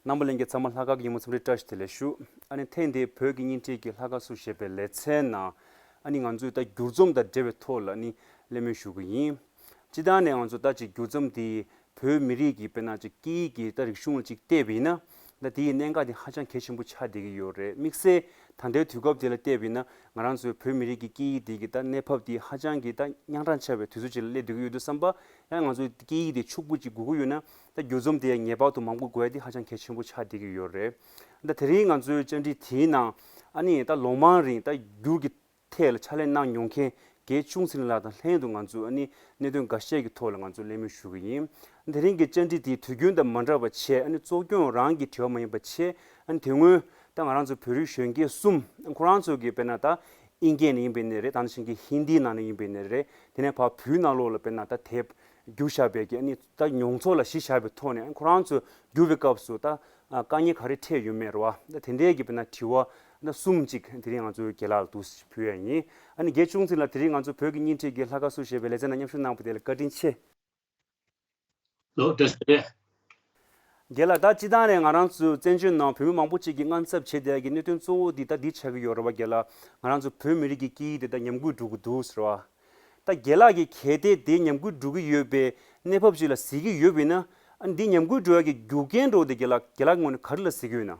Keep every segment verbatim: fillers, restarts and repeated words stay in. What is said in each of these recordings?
རྣམ་པ་ལྷན་རྒྱས་ཚང་མ་ལྷག་དཀར་གྱི་ཉིན་མོ་འཚམས་འདྲི་བཀྲ་ཤིས་བདེ་ལེགས་ཞུ། ཨ་ནི་ཐེངས་འདིའི་བོད་ཀྱི་བརྙན་འཕྲིན་གྱི་ལྷག་དཀར་སུ་ཞེས་པའི་ལེ་ཚན་ནང་། ཨ་ནི་ང་ཚོས་ད་བསྒྱུར་རྩོམ་དང་འབྲེལ་བའི་ཐོག་ལ་ཨ་ནི་གླེང་མོལ་ཞུ་གི་ཡིན། སྤྱིར་བཏང་ནས་ང་ཚོ་ད་ཅིག་བསྒྱུར་རྩོམ་འདི་བོད་མི་རིགས་ཀྱི་དཔེར་ན་ཅིག་སྐད་ཡིག་གི་ད་རིག་གཞུང་ལ་ཅིག་བལྟས་པ་ཡིན་ན། ད་དེའི་གནད་འགག་དེ་ཧ་ཅང་གལ་ཆེན་པོ་ཆགས་བསྡད་ཀྱི་ཡོད་རེད། དམིགས་བསལ་ད་ལྟའི་དུས་སྐབས་དེ་ལ་བལྟས་པ་ཡིན་ན། ང་རང་ཚོའི་བོད་མི་རིགས་ཀྱི་སྐད་ཡིག་དེ་གི་ད་གནས་བབ་དེ་ཧ་ཅང་གི་ད་ཉག་ཕྲ་ཆགས་པའི་དུས་ཚོད་ཅིག་ལ་སླེབས་བསྡད་ཀྱི་ཡོད་དུས་ཙམ་པ། ཡང་ང་ཚོའི་སྐད་ཡིག་དེ་ཕྱུག་པོ་ཅིག་དགོས་ཀྱི་ཡོད་ན། ད་བསྒྱུར་རྩོམ་དེ་ཡང་ངེས་པར་དུ་མང་པོ་དགོས་ཡ་དེ་ཧ་ཅང་གལ་ཆེན་པོ་ཆགས་བསྡད་ཀྱི་ཡོད་རེད། ད་དེ་རིང་ང་ཚོའི་བཅར་འདྲི་དེའི་ནང་ཨ་ནི་ད་ལོ་མང་རིང་ད་བསྒྱུར་གྱི་ཐད་ལ་ཕྱག་ལས་གནང་མྱོང་མཁན་རྒན་ཆུང་ཚེ་རིང་ལགས་དང་ལྷན་དུ་ང་ཚོས་ཨ་ནི་གནད་དོན་འགའ་ཤས་ཀྱི་ཐོག་ལ་ང་ཚོས་གླེང་མོལ་ཞུ་གི་ཡིན། དེ་རིང་གི་བཅར་འདྲི་དེ་དུས་རྒྱུན་དང་མ་འདྲ་བ་བྱས། ཨ་ནི་གཙོ་སྐྱོང་རང་གི་དྲི་བ་མ་ཡིན་པ་བྱས། ཨ་ནི་དེ་སྔོན་ད་ང་རང་ཚོ་བོད་རིགས་གཞོན་སྐྱེས་གསུམ་ཁོ་རང་ཚོ་གི་དཔེར་ན་ད་ཨིན་སྐད་ནས་ཡིན་པའི་ནས་རེད། ད་ནང་བཞིན་གྱི་ཧིན་དིའི་ནང་ནས་ཡིན་པའི་ནས་རེད། དེ་ནས་ཕར་བོད་ནང་ལོགས་ལ་དཔེར་ན་ད་དེབ་བསྒྱུར་བཞག་པའི་གི་ཨ་ནི་ད་མྱོང་ཚོར་ལ་གཞི་བཞག་པའི་ཐོག་ནས། ཨ་ནི་ཁོ་རང་ཚོས་བསྒྱུར་བའི་སྐབས་སུ་ད་དཀའ་ངལ་ག་རེ་འཕྲད་ཡོད་མེད་རེད་བ། ད་དེ་འདྲའི་གི་དཔེར་ན་དྲི་བ་ད་གསུམ་ཅིག་དེ་རིང་ང་ཚོའི་རྒན་ལགས་ལ་འདུག་སེ་ཕུལ་ཡ་ཡིན། ཨ་ནི་རྒན་ཆུང་ཚེ་ལགས་དེ་རིང་ང་ཚོ་བོད་ཀྱི་བརྙན་འཕྲིན་གྱི་ལྷག་དཀར་སུ་ཞེས་པའི་ལེ་ཚན་ནང་མཉམ་ཞུགས་གནང་བ་དེ་ལ་བཀའ་དྲིན་ཆེ། ལོ་བཀྲ་ཤིས་བདེ་ལེགས། རྒན་ལགས། ད་སྤྱིར་བཏང་ནས་ང་རང་ཚོའི་བཙན་བྱོལ་ནང་བོད་མི་མང་པོ་ཅིག་གིས་དངངས་འཚབ་བྱེད་བསྡད་ཀྱི་གནད་དོན་གཙོ་བོ་འདི་ད་འདི་ཆགས་ཀྱི་ཡོད་རེད་བ་རྒན་ལགས། ང་རང་ཚོ་བོད་མི་རིགས་ཀྱི་སྐད་ཡིག་དེ་ད་ཉམས་རྒུད་འགྲོ་གི་འདུག་ཟེར་བ། ད་རྒན་ལགས་ཀྱིས་གལ་ཏེ་དེ་ཉམས་རྒུད་འགྲོ་གི་ཡོད་པའི་གནས་བབ་ཅིག་ལ་གཟིགས་ཀྱི་ཡོད་པ་ཡིན་ན། ཨ་འདི་ཉམས་རྒུད་འགྲོ་ཡ་གི་རྒྱུ་རྐྱེན་འདྲ་བོ་དེ་རྒན་ལགས་རྒན་ལགས་ངོས་ནས་ག་རེ་ལ་གཟིགས་ཀྱི་ཡོད་ན།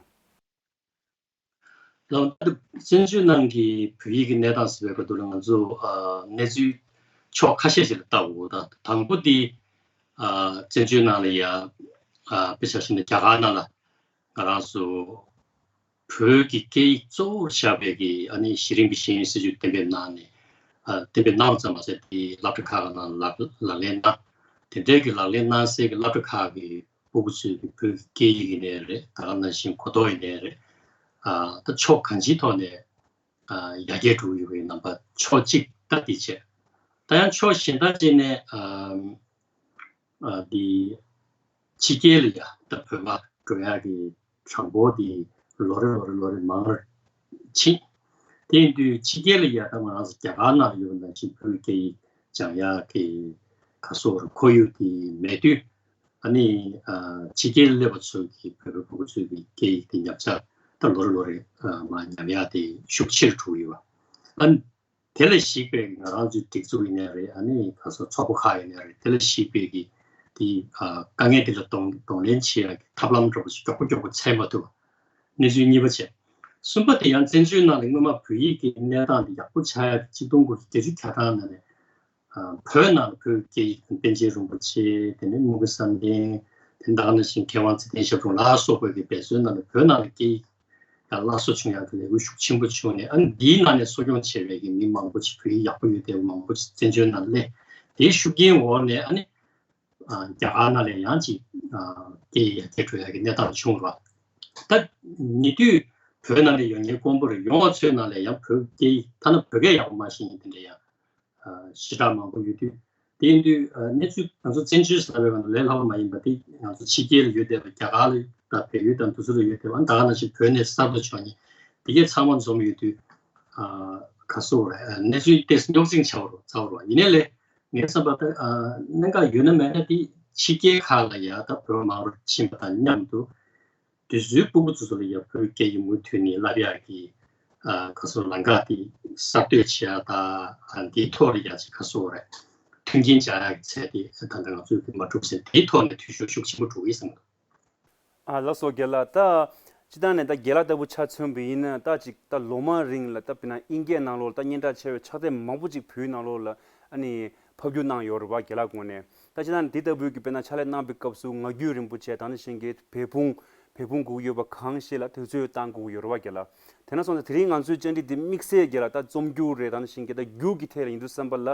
ལགས། བཙན་བྱོལ་ནང་གི་བོད་ཡིག་གི་གནས་སྟངས་ཟེར་བའི་སྐབས་དུ་ལ་ང་ཚོ་ཨ་གནས་ཚུལ་ཕྱོགས་ཁ་ཤས་ཤིག་ལ་ལྟ་དགོས། ད་དང་པོ་དེ་ཨ་བཙན་བྱོལ་ནང་ལ་ཡ་ཨ་དཔེ་ཆ་བཞག་ན་རྒྱ་གར་ནང་ལ་ང་རང་ཚོ་བོད་ཀྱི་སྐད་ཡིག་གཙོ་བོར་བཞག་པའི་གི་ཨ་ནི་གཞི་རིམ་གྱི་ཤེས་ཡོན་སྲིད་བྱུས་གཏན་འབེབས་གནང་ནས། ཨ་གཏན་འབེབས་གནང་བ་ཙམ་མ་ཟད་དེ་སློབ་གྲྭ་ཁག་ནང་ལག་ལག་ལེན་གནང་། དེ་འདྲའི་གི་ལག་ལེན་གནང་སའི་གི་སློབ་གྲྭ་ཁག་གི་སྤུ་གུ་ཚོས་ཀྱི་བོད་ཀྱི་སྐད་ཡིག་ཡིན་ནའི་རེད། ད་ག་ནང་བཞིན་གོ་རྟོགས་ཡིན་ནའི་རེད། ཨ་ད་ཕྱོགས་གང་ཅིའི་ཐོག་ནས་ཨ་ཡར་རྒྱས་འགྲོ་གི་ཡོད་པའི་རྣམ་པ་ཕྱོགས་གཅིག་ད་དེ་བྱས། ད་ཡང་ཕྱོགས་གཞན་དག་ཅིག་ནས་ཨ་ཨ་འདི་ཕྱི་རྒྱལ་ལ་ཡ་ད་བོད་པ་འགྲོ་ཡག་གི་གྲངས་འབོར་དེ་ལོ་རེ་ལོ་རེ་ལོ་རེ་མང་རུ་ཕྱིན། དེ་ཡིན་དུས་ཕྱི་རྒྱལ་ལ་ཡ་ད་ང་རང་ཚོ་རྒྱ་གར་ནང་ལ་ཡོད་པ་ནང་བཞིན་བོད་སྐད་ཡིག་སྦྱང་ཡག་གི་ག་སོགས་རུ་ཁོར་ཡུག་དེ་མེད་དུས། ཨ་ནི་ཨ་ཕྱི་རྒྱལ་སླེབས་པ་ཚོ་གི་བོད་པའི་ཕྲུ་གུ་ཚོའི་གི་སྐད་ཡིག་དེ་ཉམས་ཆག་ད་ལོ་རེ་ལོ་རེ་ཨ་མར་ཉམས་ཡག་དེ་ཤུགས་ཆེ་རུ་འགྲོ་གི་ཡོད་པ། ཨ་ནི་དེ་ལ་གཞིགས་པའི་ང་རང་ཚོའི་སྒྲིག་འཛུགས་ཡིན་ནའི་རེད། ཨ་ནི་ག་ཚོད་ཚོགས་པ་ཁག་ཡིན་ནའི་རེད། དེ་ལ་གཞིགས་པའི་གི་དེ་ཨ་དཀའ་ངལ་དེ་ལ་གདོང་གདོང་ལེན་བྱེད་ཡག་གི་ཐབས་ལམ་འདྲ་པོ་ཞིག་མགྱོགས་པོ་མགྱོགས་པོ་འཚོལ་མ་ཐུབ་པ། གནས་ཚུལ་གཉིས་པ་བྱས། གསུམ་པ་དེ་ཡང་བཙན་བྱོལ་ནང་ལ་སྔོན་མ་བོད་ཡིག་གི་གནས་སྟངས་དེ་ཡག་པོ་ཆགས་ཡག་གི་གཅིག་སྟོང་དགུ་བརྒྱ་བརྒྱད་ཅུ་གྱ་གྲངས་ནང་ནས། ཨ་བོད་ནང་ལ་བོད་ཀྱི་སྐད་ཡིག་དང་པཎ་ཆེན་རིན་པོ་ཆེ། དེ་ནས་སྨུག་པོ་བསམ་གཏན། དེ་ད་ག་ནང་བཞིན་མཁས་དབང་ཚེ་བརྟན་ཞབས་དྲུང་ལ་སོགས་པའི་གི་འབད་བརྩོན་གནང་ནས་བོད་ནང་ལ་སྐད་ཡིག་ཡང་སླར་གསོ་བྱུང་ཡག་གི་ལས་འགུལ་ཤུགས་ཆེན་པོ་བྱུང་ནས། ཨ་ནི་འདིའི་ནང་ནས་གསོ་སྐྱོང་བྱས་པའི་གི་མི་མང་པོ་ཅིག་བོད་ཡིག་ཡག་པོ་ཡོད་བསྡད་པ་མང་པོ་ཅིག་བཙན་བྱོལ་ནང་སླེབས། དེའི་ཤུགས་རྐྱེན་འོག་ནས་ཨ་ནི་ཨ་རྒྱ་གར་ནང་ལ་ཡང་ཅིག་ཨ་སྐད་ཡིག་ཡར་རྒྱས་འགྲོ་ཡག་གི་གནས་སྟངས་བྱུང་བ། ད་ཉེ་དུས་བོད་ནང་ལ་ཡོད་མཁན་དཀོན་པོ་རེད། ཡོང་བ་ཚོའི་ནང་ལ་ཡང་བོད་སྐད་ཡིག་ཐ་ན་བོད་སྐད་ཡག་པོ་མ་ཤེས་མཁན་དེ་འདྲ་ཡང་ཨ་ཞེ་དྲག་མང་པོ་ཡོད་དུས། དེ་ཡིན་དུས་ཨ་གནས་ཚུལ་ང་ཚོ་བཙན་བྱོལ་ཟེར་བའི་སྒང་དུ་ལས་སླ་པོ་མ་ཡིན་པ་དེ། ང་ཚོ་ཕྱི་རྒྱལ་ལ་ཡོད་བསྡད་པ། རྒྱ་གར་ལ་དང་བལ་ཡུལ་དང་དེ་ཚོ་ལ་ཡོད་བསྡད་པ། ད་ག་ནང་བཞིན་བོད་ནས་གསར་དུ་བྱུང་མཁན་དེ་གས་ཚང་མ་འཛོམས་ཡོད་དུས། ཨ་ག་སོགས་རེད། ཨ་གནས་ཚུལ་ཏོག་ཙམ་རྙོག་འཛིང་ཆགས་པ་རེད། ཚ་བ་རེད། ཡིན་ནའི་ལས་ངའི་བསམ་པ་ད་ཨ་གནད་འགག་ཡོད་ན་མེད་ན་དེ་ཕྱི་རྒྱལ་ཁག་ལ་ཡ་ད་བོད་མང་རུ་ཕྱིན་པ་དང་མཉམ་དུ། དེ་ཚོའི་སྤུ་གུ་ཚོ་ཚོ་ལ་ཡང་བོད་སྐད་ཡིག་མུ་མཐུད་ནས་བསླབ་ཡག་གི་ཨ་ག་སོགས་ལམ་ཁ་དེ་གསར་གཏོད་བྱེད་ཡག་དང་། ཨ་འདིའི་ཐོག་ལ་ཡང་ཅིག་ག་སོགས་རེད། མཐུན་རྐྱེན་སྦྱར་ཡག་གི་ཚད་དེ་ད་ལྟ་ང་ཚོས་མ་གྲུབ་ཟིན། དེའི་ཐོག་ནས་འཐུས་ཤོར་ཤུགས་ཆེན་པོ་འགྲོ་གི་ཡིན་བསམ་གྱི་འདུག་ཨ་ལགས་སོ་རྒན་ལགས། ད་སྤྱིར་བཏང་ནས་ད་རྒན་ལགས་ལྟ་བུ་ཆ་མཚོན་པ་ཡིན་ན། ད་ཅིག་ད་ལོ་མང་རིང་ལ་ད་དཔེར་ན་དབྱིན་སྐད་ནང་ལོགས་ལ་ད་སྙན་གྲགས་ཆེ་བའི་ཕྱག་དེབ་མང་པོ་ཅིག་བོད་ནང་ལོགས་ལ་ཨ་ནི་ཕབ་བསྒྱུར་གནང་ཡོད་རེད་བ། རྒན་ལགས་ངོས་ནས། ད་སྤྱིར་བཏང་འདི་ལྟ་བུའི་གི་དཔེར་ན་ཕྱག་ལས་གནང་པའི་སྐབས་སུ་ངག་རྒྱུན་རིན་པོ་ཆེ་དང་ནི་གཞན་གྱི་འབད་འབུངས་འབད་འབུངས་དགོས་ཀྱི་ཡོད་པ་གང་ཞིག་ལ་དུས་ཚོད་བཏང་དགོས་ཀྱི་ཡོད་རེད་བ་རྒན་ལགས། དེ་ན་སོང་ཙང་དེ་རིང་ང་ཚོའི་བཅར་འདྲི་འདི་དམིགས་བསལ་རྒན་ལགས་ད་རྩོམ་སྒྱུར་རེད། དང་ནི་གཞན་གྱི་ད་བསྒྱུར་གྱི་ཐད་ལ་ཡིན་དུས་ཙམ་པ་ལ།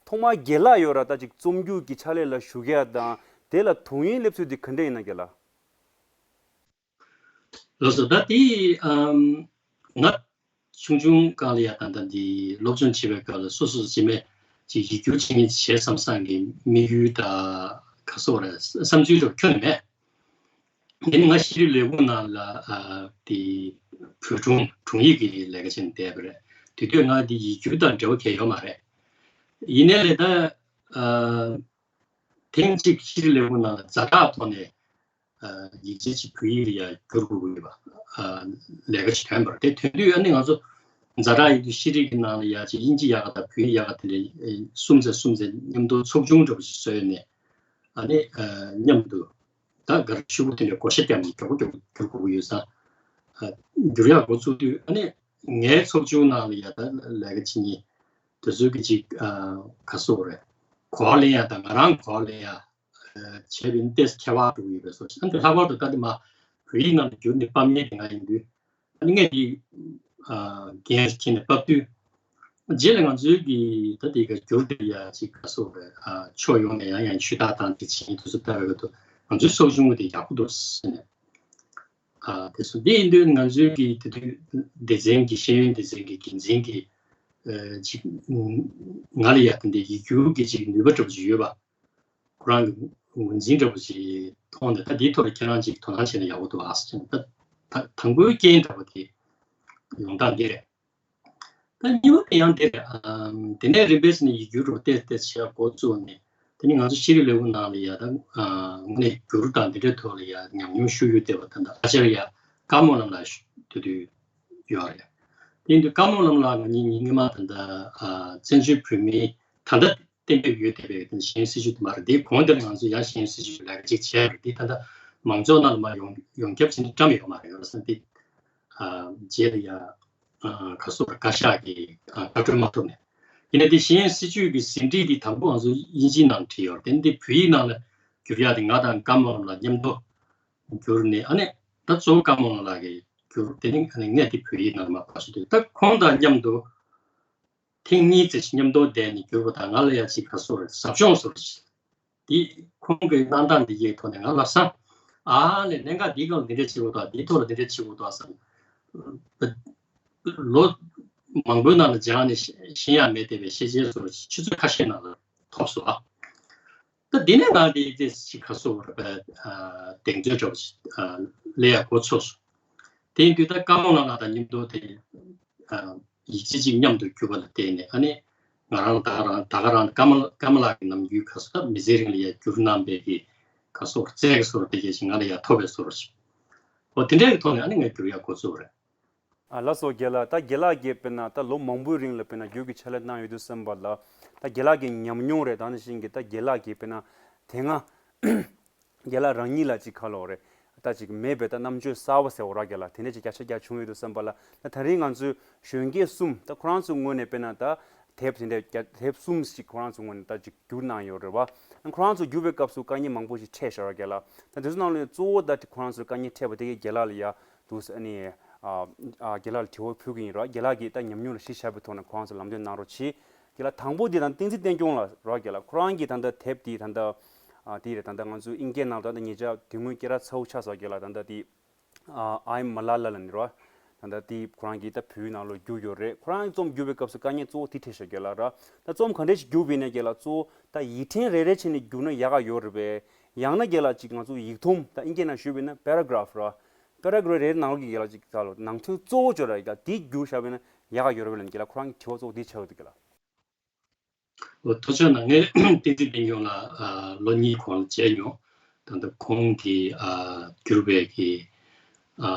ཐོག་མར་རྒན་ལགས་ཡོད་ར་ད་ཅིག་རྩོམ་སྒྱུར་གྱི་ཕྱག་ལས་ལ་ཞུགས་ཡ་དང་དེ་ལ་དུང་ཡིན་སླེབས་ཚུལ་འདི་ག་འདྲ་ཡིན་ན་རྒན་ལགས། ལགས་སོ། ད་དེ་ཨམ་ང་ཆུང་ཆུང་སྒང་ལ་ཡ་ད་ལྟ་འདི་སློབ་སྦྱོང་བྱེད་པའི་སྐབས་ལ་སོ་སོ་རྗེས་མ་ཅིག་ཡིག་སྒྱུར་བྱེད་མཁན་ཅིག་བྱེད་བསམ་བསམ་གྱི་དམིགས་ཡུལ་དང་ག་སོགས་རེད། བསམ་ཚུལ་འདྲ་ཁྱོན་ནས་མེད། དེ་ནི་ང་ཤེས་རིག་ལས་ཁུངས་ནང་ལ་ཨ་དེ་བོད་དྲུང་དྲུང་ཡིག་གི་ལས་ཀ་བྱས་ནས་བསྡད་པ་རེད། དེ་དུས་ང་འདི་ཡིག་སྒྱུར་དང་འབྲེལ་བ་གང་ཡང་ཡོད་མ་རེད། ཡིན་ནའི་ལས་ད་ཨ་ཐེངས་གཅིག་ཤེས་རིག་ལས་ཁུངས་ནང་ལ་ཛ་དྲག་ཐོག་ནས། ཡིག་ཆ་ཅིག་བོད་ཡིག་ལ་ཡ་བསྒྱུར་དགོས་ཀྱི་ཡོད་པ། ལས་ཀ་ཅིག་ཐོན་པ་རེད། དེ་ཐོན་དུས་ཨ་ནི་ང་ཚོ་ཛ་དྲག་ཡིན་དུས་ཤེས་རིག་གི་ནང་ལ་ཡ་ཅིག་དབྱིན་ཇི་ཡག་ག་དང་བོད་ཡིག་ཡག་ག་དེ་འདྲ་གསུམ་ཚེ་གསུམ་ཚེ་མཉམ་དུ་ཚོགས་ཆུང་འདྲ་པོ་ཞིག་བཟོས་ནས་ཨ་ནི་མཉམ་དུ་ད་ག་རེ་ཞུ་དགོས། དེ་འདྲ་བགོ་བཤའ་བརྒྱབ་ནས་མགྱོགས་པོ་མགྱོགས་པོ་བསྒྱུར་དགོས་ཀྱི་ཡོད་ཙང་། བསྒྱུར་ཡག་འགོ་བཙུགས་དུས་ཨ་ནི་ངའི་ཚོགས་ཆུང་ནང་ལ་ཡ་ད་ལས་ཀ་བྱེད་མཁན་དེ་ཚོའི་གི་ཅིག་ག་སོག་རེད། གོ་བ་ལེན་ཡ་དང་ང་རང་གོ་བ་ལེན་ཡ་བྱས་པའི་ཏེས་ཁྱད་པར་འགྲོ་གི་ཡོད་པའི་བཟོ་ཞིག་ཨ་ནི་ལྷག་པར་དུ་ད་དེ་མ་བོད་ཡིག་ནང་དུ་བསྒྱུར་ནས་ཕབ་མཁན་དེ་ང་ཡིན་དུས། ཨ་ནི་ངས་དེ་འགན་འཁྱེར་ནས་ཕབ་དུས། རྗེས་ལ་ང་ཚོའི་གི་ད་དེ་ག་བསྒྱུར་དེ་ཡ་ཅིག་ག་སོག་རེད། ཕྱོགས་ཡོངས་ནས་ཡང་ཡང་ཇུས་ཐག་བཏང་དེ་བྱེད་མཁན་དེ་ཚོ་ལྟ་བའི་སྐབས་དུ་ང་ཚོའི་ཚོགས་ཆུང་དེ་ཡག་པོ་འདུག་ཟེར་ནས། དེ་ཚོ་དེ་ཡིན་དུས་ང་ཚོའི་གི་དེ་དུས་སྡེ་ཚན་གི་ཤེས་ཡོན་སྡེ་ཚན་གི་འགན་འཛིན་གི་ཅིག་ང་ལ་ཡ་དེ་འདྲའི་ཡིག་སྒྱུར་གི་ཅིག་ནུས་པ་འདྲ་པོ་ཅིག་ཡོད་པ། ཁོ་རང་གི་ངོས་འཛིན་འདྲ་པོ་ཞིག་མཐོང་ནས། ད་འདིའི་ཐོག་ལ་ཁྱེད་རང་ཅིག་དོ་སྣང་བྱས་ན་ཡག་པོ་འདུག་ཨ་ཟེར་ནས། ད་ད་དང་པོའི་རྐྱེན་འདྲ་པོ་དེ་ཡོང་སྟངས་འདི་རེད། ད་གཉིས་པ་དེ་ཡང་དེ་རེད། ཨམ། དེ་ནས་རིམ་པས་ནས་ཡིག་སྒྱུར་རུ་ཏེ་ཏེ་བྱས་འགོ་བཙུགས་ནས། དེ་ནས་ང་ཚོ་ཤེས་རིག་ལས་ཁུངས་ནང་ལ་ཡ་ད་དངོས་གནས་སྒྱུར་དང་འདི་འདྲའི་ཐོག་ལ་ཡ་ཉམས་མྱོང་ཤུགས་ཡོད་བསྡད་པ་ད་ལྟ་ཨ་ཅར་ཡ་ཀརྨ་ལམ་ལགས་དེ་དུས་ཡོད་རེད། དེ་ཡིན་དུས་ཀརྨ་ལམ་ལགས་ང་གཉིས་སྔོན་མ་ད་ལྟ་བཙན་བྱོལ་བོད་མིའི་ད་ལྟ་གཏན་འབེབས་ཡོད་བསྡད་པའི་ཤེས་ཡོན་སྲིད་བྱུས་དེ་མ་རེད། དེའི་གོང་དེར་ང་ཚོ་ཡང་ཤེས་ཡོན་སྲིད་བྱུས་ལས་ཀ་ཅིག་བྱས་པ་རེད། དེ་ད་ལྟ་མང་ཚོགས་ནང་ལ་མར་ཡོང་ཡོངས་ཁྱབ་བྱས་ནས་བཀྲམ་ཡོད་མ་རེད། ཡོད་ས་དེ་རྗེས་ལ་ཡ་ག་སོག་བཀའ་ཤག་གིས་བཀའ་འཁྲོལ་མ་ཐོབ་ནས། ཡིན་ན་དེ་ཤེས་ཡོན་སྲིད་བྱུས་ཀྱི་ཟིན་བྲིས་དེ་དང་པོ་ང་ཚོ་དབྱིན་ཇིའི་ནང་བྲིས་ཡོད་རེད། དེ་འདི་བོད་ཡིག་ནང་ལ་བསྒྱུར་ཡག་དེ་ང་དང་ཀརྨ་ལམ་ལགས་མཉམ་དུ་བསྒྱུར་ནས། ཨ་ནི་ད་གཙོ་བོ་ཀརྨ་ལམ་ལགས་ཀྱིས་བསྒྱུར། དེ་ནི་ཨ་ནི་ངས་དེ་བོད་ཡིག་ནང་ལ་མར་ཕབ་བཞག་དུས། ད་ཁོང་དང་མཉམ་དུ་ཐེངས་གཉིས་ཙམ་ཞིག་མཉམ་དུ་བསྡད་ནས་བསྒྱུར་བ་དང་། ང་ལ་ཡ་ཅིག་ག་སོག་རེད། ཟབ་སྦྱོང་བཟོ་འདྲ་ཞིག་འདི་ཁོང་གི་གནང་སྟངས་འདི་གའི་ཐོག་ནས་ང་ལ་བསམ། ཨ་ལས་གནད་འགག་འདིའི་སྒང་ལ་འདི་འདྲ་བྱེད་དགོས་འདུག་འདིའི་ཐོག་ལ་འདི་འདྲ་བྱེད་དགོས་འདུག་བསམ། ལོ་མང་པོའི་ནང་ལ་སྦྱངས་ནས་ཤེས་ཤེས་ཡག་མེད་བསྡད་པའི་ཤེས་བྱའི་བཟོ་འདྲ་ཆུ་ཚོད་ཁ་ཤས་ནང་ལ་ཐོབ་སོང་ཨ། ད་འདི་ནས་ང་དེ་དེ་ཅིག་ག་སོག་རེད་པས། གདེང་ཚོད་འདྲ་པོ་ཞིག་སླེབས་ཡག་འགོ་ཚུགས་སོང་། དེ་ཡིན་དུས་ད་ཀརྨ་ལམ་ལགས་དང་མཉམ་དུ་དེ་ཡིག་ཆ་གཅིག་མཉམ་དུ་བསྒྱུར་བ་ལ་བརྟེན་ནས། ཨ་ནི་ང་རང་ད་ག་རང་ད་ག་རང་ཀརྨ་ཀརྨ་ལགས་ཀྱི་ནམ་རྒྱུན་ག་སོག་ད་མི་ཚེ་རིང་ལ་ཡ་བསྒྱུར་གནང་བའི་གི་ག་སོག་རྩལ་ག་སོག་དེ་གས་ཤིག་ང་ལ་ཡ་ཐོབ་པའི་བཟོ་འདྲ་ཞིག་འོ་དེ་འདྲའི་གི་ཐོག་ནས་ཨ་ནི་ངས་བསྒྱུར་ཡག་འགོ་བཙུགས་པ་རེད། ཨ་ལགས་སོ་རྒན་ལགས། ད་རྒན་ལགས་ཀྱིས་དཔེར་ན་ད་ལོ་མང་པོའི་རིང་ལ་དཔེར་ན་བསྒྱུར་གྱི་ཕྱག་ལས་གནང་ཡོད་དུས་ཙམ་པ་ལ། ད་རྒན་ལགས་ཀྱི་ཉམས་མྱོང་རེད། ད་ནང་བཞིན་གྱི་ད་རྒན་ལགས་ཀྱིས་དཔེར་ན་དེ་སྔ་རྒན་ལགས་རང་ཉིད་ལ་ཅིག་ག་ལབ་དགོས་རེད། ད་ཅིག་མེད་པའི་ད་རྣམ་དཔྱོད་གསར་པ་ཟེར་དགོས་རེད་རྒན་ལགས། དེ་འདྲ་ཅིག་བརྒྱ་ཆ་བརྒྱ་བྱུང་ཡོད་དུས་ཙམ་པ་ལ། ད་དེ་རིང་ང་ཚོའི་གཞོན་སྐྱེས་གསུམ། ད་ཁོ་རང་ཚོའི་ངོས་ནས་དཔེར་ན་ད་དེབ་དེ་འདྲ་བརྒྱ་དེབ་གསུམ་ཞིག་ཁོ་རང་ཚོའི་ངོས་ནས་ད་ཅིག་བསྒྱུར་གནང་ཡོད་རེད་བ། ཁོ་རང་ཚོ་བསྒྱུར་བའི་སྐབས་སུ་དཀའ་ངལ་མང་པོ་ཞིག་འཕྲད་ཤག་རྒན་ལགས། ད་དེ་ཚོ་ནང་ནས་གཙོ་བོ་ད་ཁོ་རང་ཚོར་དཀའ་ངལ་འཕྲད་པ་དེ་གའི་རྒན་ལགས་ལ་ཡ་འདུག་ཟེར། ཨ་ནི་ཨ་ཨ་རྒན་ལགས་ལ་དྲི་བ་ཕུལ་གྱི་ཡིན་ར། རྒན་ལགས་ཀྱིས་ད་ཉམས་མྱོང་ལ་གཞི་བཞག་པའི་ཐོག་ནས་ཁོ་རང་ཚོ་ལམ་སྟོན་གནང་རོགས་གྱིས། རྒན་ལགས་དང་པོ་དེ་དང་བསྟན་འཛིན་བསྟན་སྐྱོང་ལགས་ར། རྒན་ལགས་ཁོ་རང་གིས་ད་ལྟ་དེབ་དེ་ད་ལྟ་ཨ་དེ་རེད། ད་ལྟ་ང་ཚོ་དབྱིན་སྐད་ནང་ད་ལྟ་ཉེ་ཆར་དེ་སྔོན་སྐད་གྲགས་ཚ་པོ་ཆགས་སོང་རྒན་ལགས། ད་ལྟ་དེ་ཨ་I'm Malala ལབ་ནི་ར། ད་ལྟ་དེ་ཁོ་རང་གིས་ད་བོད་ཡིག་ནང་ལ་བསྒྱུར་ཡོད་རེད། ཁོ་རང་གིས་རྩོམ་བསྒྱུར་བའི་སྐབས་སུ་དཀའ་ངལ་གཙོ་བོ་དེ་འཕྲད་ཤག་རྒན་ལགས་ར། ད་རྩོམ་ག་འདྲས་ཞིག་བསྒྱུར་བ་ཡིན་ན་རྒན་ལགས་གཙོ་བོ་ད་ཡིག་ཕྲེང་རེ་རེ་བྱས་ནས་བསྒྱུར་ན་ཡག་ག་ཡོད་རེད་པས། ཡང་ན་རྒན་ལགས་ཅིག་ང་ཚོ་ཡིག་ཐུམ་ད་དབྱིན་སྐད་ནང་ཞུས་པ་ཡིན་ན་paragraph ར། paragraph རེ་རེ་ནང་ལོགས་ཀྱི་རྒན་ལགས་ཅིག་ད་ལོ་ནང་དོན་གཙོ་བོ་ཅིག་ར་ཡིག་ད་དེ་བསྒྱུར་བཞག་པ་ཡིན་ན་ཡག་ག་ཡོད་རེད་པས་ལབ་ནས་རྒན་ལགས་ཁོ་རང་གི་དྲི་བ་གཙོ་བོ་དེ་ཆགས་ཡོད་འདུག་རྒན་ལགས། འོ་ཐུགས་རྗེ་གནང་། ངས་བསྟན་འཛིན་བསྟན་སྐྱོང་ལགས་ཨ་ལོ་གཉིས་གོང་ལ་མཇལ་མྱོང་། ད་ལྟ་ཁོང་གིས་ཨ་བསྒྱུར་བའི་གི་ཨ་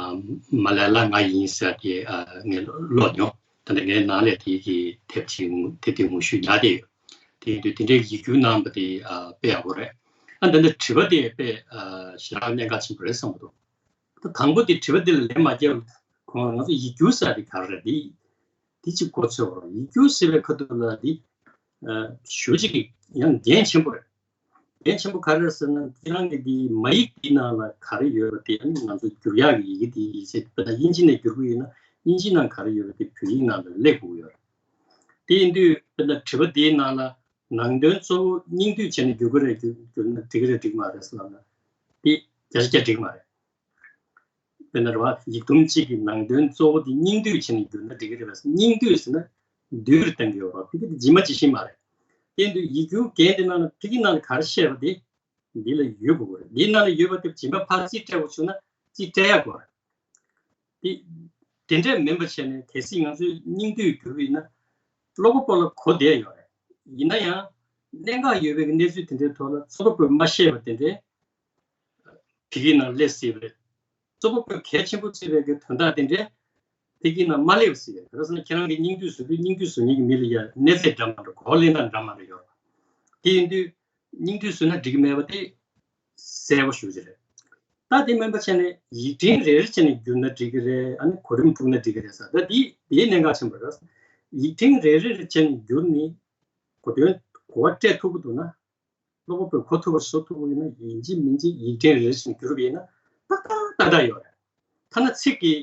མ་ལ་ལ་ང་ཡིན་ཟེར་དེ་ཨ་ངས་ཀློག་མྱོང་། ད་ལྟ་ངའི་ནང་ལ་དེ་གི་དེབ་ཅིག་དེ་དེ་ངོ་བཤུས་ཉར་བསྡད་ཡོད། དེ་ཡིན་དུས་དེ་འདྲའི་ཡིག་སྒྱུར་གནང་བ་དེ་ཨ་དཔེ་ཡག་པོ་རེད། ཨ་ད་ལྟ་དྲི་བ་དེ་དཔེ་ཨ་ཞེ་དྲག་གནད་འགག་ཆེན་པོ་རེད་བསམ་གྱི་འདུག་ད་དང་པོ་དེ་དྲི་བ་དེ་ལ་ལན་མ་བརྒྱབ་གོང་ལ་ང་ཚོ་ཡིག་སྒྱུར་ཟེར་དེ་ག་རེ་རེད། དེ་དེ་གཅིག་གོ་ཚོད་རོགས། ཡིག་སྒྱུར་ཟེར་བའི་ཁ་ཐུག་ལ་དེ་ཨ་ཞེ་ཅིག་གི་ཡང་འགན་ཆེན་པོ་རེད། འགན་ཆེན་པོ་ག་རེ་རེད་ཟེར་ན། ཁྱེད་རང་གི་དེ་མ་ཡིག་དེའི་ནང་ལ་ག་རེ་ཡོད་པ་དེ། ཨ་ནི་ང་ཚོ་བསྒྱུར་ཡག་གི་ཡི་གེ་དེ་ཡིག་ཆ་དཔེར་ན་དབྱིན་ཇི་ནས་བསྒྱུར་གྱི་ཡོད་ན་དབྱིན་ཇི་ནང་ག་རེ་ཡོད་པ་དེ་བོད་ཡིག་ནང་ལ་སླེབས་དགོས་ཀྱི་ཡོད་རེད། དེ་ཡིན་དུས་དཔེར་ན་དྲི་བ་དེའི་ནང་ལ་ནང་དོན་གཙོ་བོ་སྙིང་བསྡུས་བྱས་ནས་བསྒྱུར་གྱི་རེད། བསྒྱུར་བསྒྱུར་ན་འགྲིག་གི་རེད་འགྲིག་མ་རེད་ཟེར་ལབ་ན་དེ་བརྒྱ་ཆ་བརྒྱ་འགྲིག་མ་རེད། དཔེར་ན་རེད་བ། ཡིག་ཐུམ་གཅིག་གི་ནང་དོན་གཙོ་བོ་དེ་སྙིང་བསྡུས་བྱས་ནས་བསྒྱུར་ན་འགྲིག་གི་རེད་བས། སྙིང་བསྡུས་ཟེར་ན་བསྡུས་རེ་བཏང་གི་ཡོད་རེད་བ། ཕ་གི་དེ་ཇི་མ་ཇི་བཞིན་མ་རེད། དེ་དུས་ཡིག་སྒྱུར་འགན་དེ་ནང་ལ་ཕ་གི་ནང་ལ་ག་རེ་བཤད་པ་དེ་འདི་ལ་ཡོད་དགོས་རེད། འདི་ནང་ལ་ཡོད་པ་དེ་ཇི་མ་ཕར་རྩིས་སྤྲད་དགོས་བྱུང་ན་རྩིས་སྤྲད་ཡག་དགོས་རེད། དེ་དེ་འདྲས་མིན་པ་བྱས་ནས་གལ་སྲིད་ང་ཚོས་སྙིང་བསྡུས་བསྒྱུར་བ་ཡིན་ན་ཀློག་པ་པོ་ལ་གོ་བདེ་ཡོད་རེད། ཡིན་ན་ཡང་གནད་འགག་ཡོད་པའི་གནས་ཚུལ་དེ་འདྲའི་ཐོག་ལ་ཚོགས་པ་པོས་མ་ཤེས་པ་དེ་འདྲའི་ ཕ་གིའི་ནང་སླེབས་སྲིད་པ་རེད། གཙོ་བོ་ཁོས་གལ་ཆེན་པོ་བརྩི་བའི་གི་དོན་དག་དེ་འདྲའི་ཕ་གིའི་ནང་མ་སླེབས་སྲིད་པ་རེད། ག་རེ་ཟེར་ན་ཁྱེད་རང་གི་སྙིང་བསྡུས་བཟོ་དུས་སྙིང་བསྡུས་བཟོ་མཁན་གྱི་མི་ལ་ཡ་གནས་ཚད་འདྲ་མ་འདྲ་གོ་བ་ལེན་སྟངས་འདྲ་མ་འདྲ་ཡོད་རེད། དེ་ཡིན་དུས་སྙིང་བསྡུས་བཟོས་ན་འགྲིག་གི་མེད་པ་དེ་གསལ་པོ་ཞེ་པོ་ཅིག་རེད། ད་དེ་མིན་པ་བྱས་ནས་ཡིག་ཕྲེང་རེ་རེ་བྱས་ནས་བསྒྱུར་ན་འགྲིག་གི་རེད། ཨ་ནི་གོ་རིམ་དཀྲུགས་ན་འགྲིག་གི་རེད་ཟེར། ད་དེ་དེའི་གནད་འགག་ཆེན་པོ་རེད། ཡིག་ཕྲེང་རེ་རེ་རེ་བྱས་ནས་བསྒྱུར་ནས་གོ་དོན་གོ་བ་སྤྲད་ཐུབ་ཀྱི་འདུག་ན། ཀློག་པ་པོས་གོ་ཐུབ་པ་བཟོ་ཐུབ་པ་ཡིན་ན་ཡིན་གཅིག་མིན་གཅིག་ཡིག་ཕྲེང་རེ་བཞིན་བསྒྱུར་བ་ཡིན་ན་ཏག་ཏག་ཏག་ཏག་ཡོད་རེད། ཐ་ན་ཚིག་གི་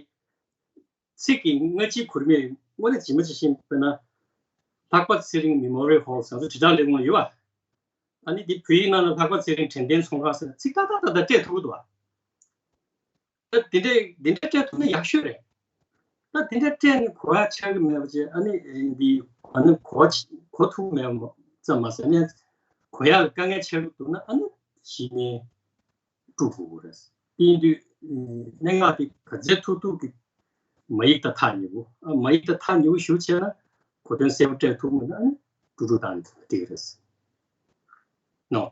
ཚིག་གི་སྔ་ཕྱི་གོ་རིམ་དངོས་གནས་ཇི་མ་ཇི་བཞིན། དཔེར་ན་ལྷག་པ་ཚེ་རིང་Memorial Hall ཟེར་ཚོ་དྲིལ་བསྒྲགས་ལས་ཁུངས་ཡོད་པ། ཨ་ནི་འདི་བོད་ཡིག་ནང་ལ་ལྷག་པ་ཚེ་རིང་དྲན་རྟེན་ཚོང་ཁང་ཟེར་ཚིག་ཏག་ཏག་ཏག་ཏག་སྤྲད་ཐུབ་ཀྱི་འདུག་བ། ད་དེ་འདྲས་དེ་འདྲས་སྤྲད་ཐུབ་ན་ཡག་ཤོས་རེད། ད་དེ་འདྲས་སྤྲད་ནས་གོ་ཡག་ཆགས་ཀྱི་མེད་པ་བྱས། ཨ་ནི་འདི་ཨ་ནི་གོ་གོ་ཐུབ་མེད་པ་ཙམ་མ་ཟད་ནས་གོ་ཡག་ལ་དཀའ་ངལ་ཆགས་ཀྱི་འདུག་ན་ཨ་ནི་གཞི་ནས་དཀྲུག་དགོས་ཀྱི་རེད། དེ་ཡིན་དུས་སྙན་ངག་དེ་ག་ཚད་ཐུབ་ཐུབ་ཀྱི་མ་ཡིག་དང་ཐག་ཉེ་པོ། ཨ་མ་ཡིག་དང་ཐག་ཉེ་པོ་ཞེ་པོ་བྱས་ན་གོ་དོན་གསལ་པོ་སྤྲད་ཐུབ་མེད་ན་ཨ་ནི་དཀྲུག་དཀྲུག་བཏང་ནས་འགྲིག་གི་རེད། ནོ།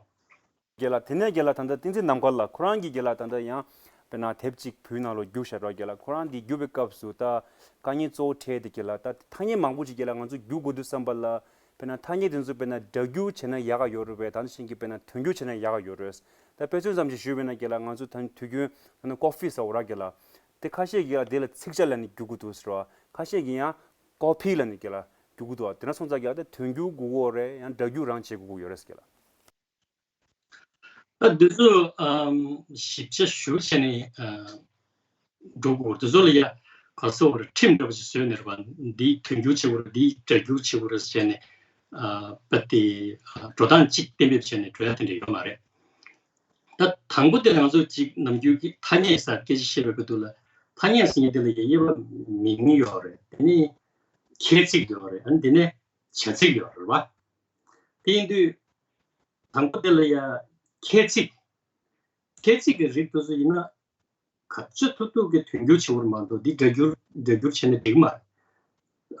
རྒན་ལགས། དེ་ནས་རྒན་ལགས་ད་ལྟ་བསྟན་འཛིན་ནམ་མཁའ་ལགས་ཁོ་རང་གིས་རྒན་ལགས་ད་ལྟ་ཡང་དཔེར་ན་དེབ་ཅིག་བོད་ནང་ལ་བསྒྱུར་བཞག་ར། རྒན་ལགས་ཁོ་རང་འདི་བསྒྱུར་བའི་སྐབས་སུ་ད་དཀའ་ངལ་གཙོ་བོ་འཕྲད་དེ་རྒན་ལགས་ད་ཐ་སྙད་མང་པོ་ཅིག་རྒན་ལགས་ང་ཚོ་བསྒྱུར་དགོས་དུས་ཙམ་པ་ལ་དཔེར་ན་ཐ་སྙད་དེ་ཚོ་དཔེར་ན་སྒྲ་བསྒྱུར་བྱས་ན་ཡག་ག་ཡོད་རེད་པས། ད་ནི་ཤིང་གི་དཔེར་ན་དོན་བསྒྱུར་བྱས་ན་ཡག་ག་ཡོད་རེད། ད་དཔེ་མཚོན་ཙམ་ཞིག་ཞུས་པས་ན་རྒན་ལགས་ང་ཚོ་ད་ནི་དུས་རྒྱུན་ད་ནི་ཀོ་ཕི་ཟེར་བ་ར་རྒན་ལགས། དེ་ཁ་ཤས་ཀྱིས་ཡང་དེ་ལ་ཚིག་ཇ་ལབ་ནས་བསྒྱུར་གྱི་འདུག་ཟེར་བ། ཁ་ཤས་ཀྱིས་ཡང་ཀོ་ཕི་ལབ་ནས་རྒན་ལགས་བསྒྱུར་གྱི་འདུག་བ། དེ་འདྲ་སོང་ཙང་རྒན་ལགས་དེ་དོན་བསྒྱུར་དགོས་ཀྱི་ཡོད་རེད། ཡང་སྒྲ་བསྒྱུར་རང་བྱེད་དགོས་ཀྱི་ཡོད་རེད་ཟེར་རྒན་ལགས། ད་འདི་ཚོ་ཨམ་ཞིབ་ཆ་ཞིབ་བྱས་ནས་ཨ་འགྲོ་དགོས། འདི་ཚོ་ལ་ཡ་ག་རེ་ཟེར་དགོས་རེད། ཁྲིམས་འདྲ་པོ་ཞིག་བཟོས་ནས་རེད་པ། འདི་དོན་བསྒྱུར་བྱེད་དགོས་རེད། འདི་སྒྲ་བསྒྱུར་བྱེད་དགོས་རེད་ཟེར་བྱས་ནས་ཨ་པ་དེ་ཨ་འགྲོ་སྟངས་གཅིག་གཏན་འབེབས་བྱས་ནས་འགྲོ་ཡ་དེ་འདྲ་ཡོད་མ་རེད། ད་དང་པོ་དེ་ལ་ང་ཚོ་གཅིག་ནམ་རྒྱུན་གྱི་ཐ་སྙད་ཟེར་སྐད་ཆ་བཤད་པའི་སྐབས་དུས་ལ་ཐ་སྙད་ཟེར་མཁན་དེ་ལ་ཡ་དབྱེ་བ་མིང་ཡོད་རེད། དེ་ནས་ཁྱད་ཚིག་ཡོད་རེད། ཨ་ནི་དེ་ནས་བྱ་ཚིག་ཡོད་རེད་པ། དེ་ཡིན་དུས་དང་པོ་དེ་ལ་ཡ་ཁྱད་ཚིག་ཁྱད་ཚིག་གི་རིགས་དེ་ཚོ་ཡིན་ན་ག་ཚོད་ཐུབ་ཐུབ་ཀྱིས་དོན་བསྒྱུར་བྱེད་དགོས་རེད་མ་གཏོགས་འདི་སྒྲ་བསྒྱུར་སྒྲ་བསྒྱུར་བྱས་ན་འགྲིག་མ་རེད།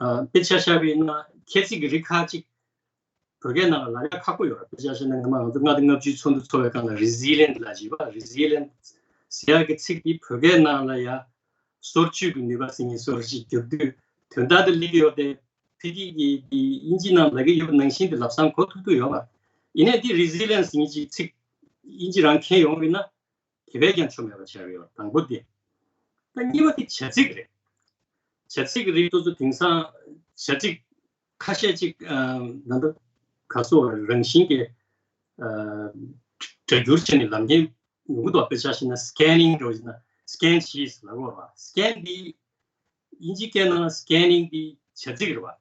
ཨ་དཔེ་ཆ་བཞག་པ་ཡིན་ན་ཁྱད་ཚིག་གི་རིགས་ཁག་ཅིག་བོད་སྐད་ནང་ལ་ལབ་ཡ་ཁག་པོ་ཡོད་རེད། དཔེ་ཆ་བཞག་ན་སྔ་མ་ང་ཚོ་ལྔ་དང་ལྔ་བཅུའི་ཚོགས་འདུ་ཚོགས་པའི་སྒང་ལ་རི་ཟི་ལི་ཡན་ཊི་ལབ་ཅིག་ཡོད་པ། རི་ཟི་ལི་ཡན་ཊི་ཟེར་ཡ་གི་ཚིག་དེ་བོད་སྐད་ནང་ལ་ཡ་སོར་ཆུད་ཀྱི་ནུས་པ་ཟེར་མཁན་བཟོ་འདྲ་ཅིག་བསྒྱུར་དུས་དོན་དག་དེ་སླེབས་ཀྱི་ཡོད་དེ། ཕ་གི་གི་དེ་དབྱིན་ཇི་ནང་ལབ་ཀྱི་ཡོད་པ་ནང་བཞིན་དེ་ལབ་སྟངས་གོ་ཐུབ་ཐུབ་ཡོད་པ། ཡིན་ནའི་དེ་རི་ཟི་ལི་ཡན་ཊི་ཟེར་མཁན་ཅིག་ཚིག་དབྱིན་ཇི་རང་མཁྱེན་ཡོང་བ་ཡིན་ན། དེ་བས་ཀྱང་ཆོ་མེད་པ་ཆགས་ཡོད། དང་པོ་དེ། ད་གཉིས་པ་དེ་བྱ་ཚིག་རེད། བྱ་ཚིག་གི་རིགས་དེ་ཚོ་དེང་སང་བྱ་ཚིག་ཁ་ཤས་ཅིག་ཨ་ད་ལྟ་ག་རེ་ཟེར་དགོས་རེད། རང་བཞིན་གྱིས་ཨ་སྒྲ་བསྒྱུར་བྱས་ནས་ལབ་མཁན་ཡོང་གི་འདུག་དཔེ་ཆ་བཞག་ན་སི་ཀེ་ནིང་འདྲ་བོ་ཞིག་ན་སི་ཀེན་བྱས་ཟེར་ལབ་ཀྱི་ཡོད་རེད་པ། སི་ཀེན་འདི་དབྱིན་ཇི་སྐད་ནང་སི་ཀེ་ནིང་འདི་བྱ་ཚིག་རེད་པ།